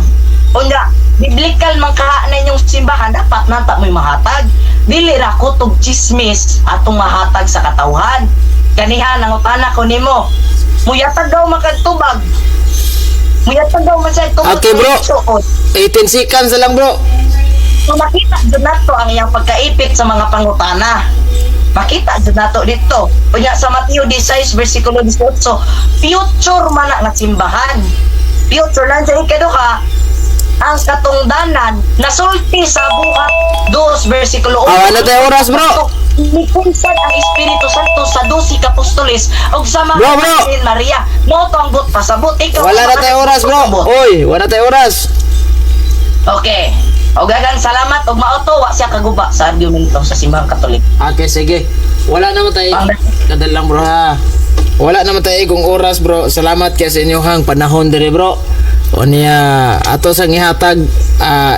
Unya biblical man kaha na inyong simbahan, dapat nata mo'y mahatag. Dili ra kutog chismis atong mahatag sa katawhan. Ganiha, nangutana ko nimo. Muyatag daw makagtubag. Muyatag daw man siya tubag. Okay, bro. Suot. 18 seconds na lang, bro. So makita jud nato ang iyang pagkaipit sa mga pangutana. Makita jud nato dito. Unya sa Mateo 16 versikulo 18, future man na nga simbahan. Future lang sa ikaduha, ang katungdanan nasulti sa Buhat 2 versikulo 1. Ah, wala tayo oras, bro. Nikunsan ang Espiritu Santo sa 12 ka apostoles ug sa mga Bro, bro. Virgin Maria. Mo to ang but pasabot. Ikaw Wala na tayo oras, bro. pasabot. Oy, wala tayo oras. Okay. O gagang salamat og mao to, wa siya kaguba sa argumento sa simbahang Katolik. Okay, sige. Wala naman tayo. Kadal lang, bro, ha. Wala naman tayo kung oras, bro. Salamat kay sa inyong panahon dire, bro. O niya, ato sang ihatag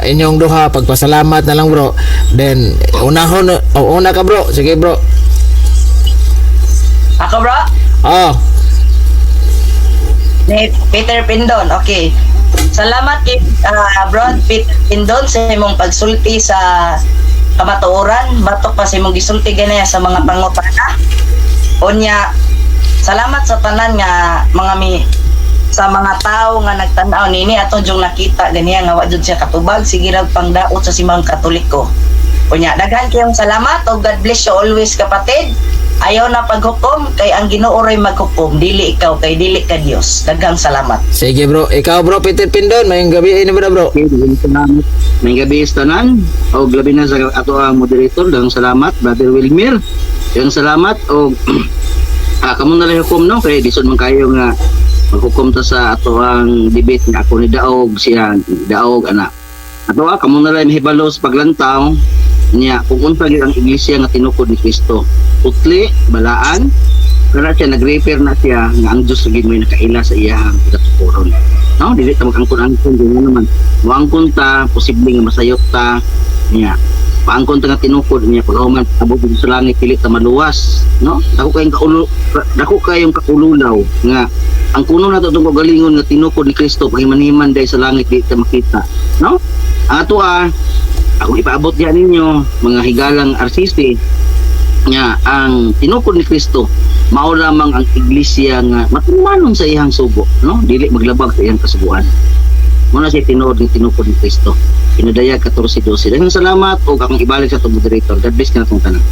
inyong duha, pagpasalamat na lang, bro. Then unahon o una ka, bro. Sige, bro. Ako, bro? Oh, Ni Peter Pindon. Okay. Salamat kay bro Peter Pindon sa imong pagsulti sa kamatuoran, batok pa sa imong gisulti ganaya sa mga pangutana. Unya, salamat sa tanan nga mga mi sa mga tao nga nagtan-aw nini ato jung nakita ganiya nga wa jud siya katubag, sige rag pangdaot sa simbahang Katoliko. Unya, daghan kayong salamat ug God bless you always, kapatid. Ayaw na paghukom kay ang Ginoo ray maghukom, dili ikaw kay dili ka Dios. Daghang salamat. Sige, bro. Ikaw, bro, Peter Pindon, mayong gabi ini bro, bro. Okay, daghang salamat. May gabi sa tanan. Og labi na sa ato ang moderator, daghang salamat, Brother Wilmir. Daghang salamat og kamo na lang hukom, no, kay lisod man kayo nga maghukom ta sa ato ang debate nga ako ni daog, siya daog ana. Ato kamo na lang mahibalo sa paglantaw niya kung unsa gyud ang iglesia nga tinukod ni Kristo. Putli, balaan, kana siya nag-refer na siya nga ang Dios gyud may nakaila sa iyahang pagkatukuron. No, dili ta magangkon-angkon din naman. Moangkon ta, posible nga masayop ta niya. Paangkon ta nga tinukod niya pag human abot dito sa langit dili ta maluwas, no? Dako kayong kaululaw nga ang kuno nato itong kaugalingon nga tinukod ni Kristo paghiman-himan dahil sa langit di ta makita, no? Ang ato akong ipaabot diyan ninyo mga higalang RCC nga ang tinukod ni Kristo mao lamang ang iglesia nga matumanon sa iyang sugo, no, dili maglabag sa iyang kasuguan. Mao na siya tinuod ng tinukod ni Kristo. Pinadayag 14:12. Daghang salamat ug akong ibalik sa atong moderator. God bless kanatong tanan.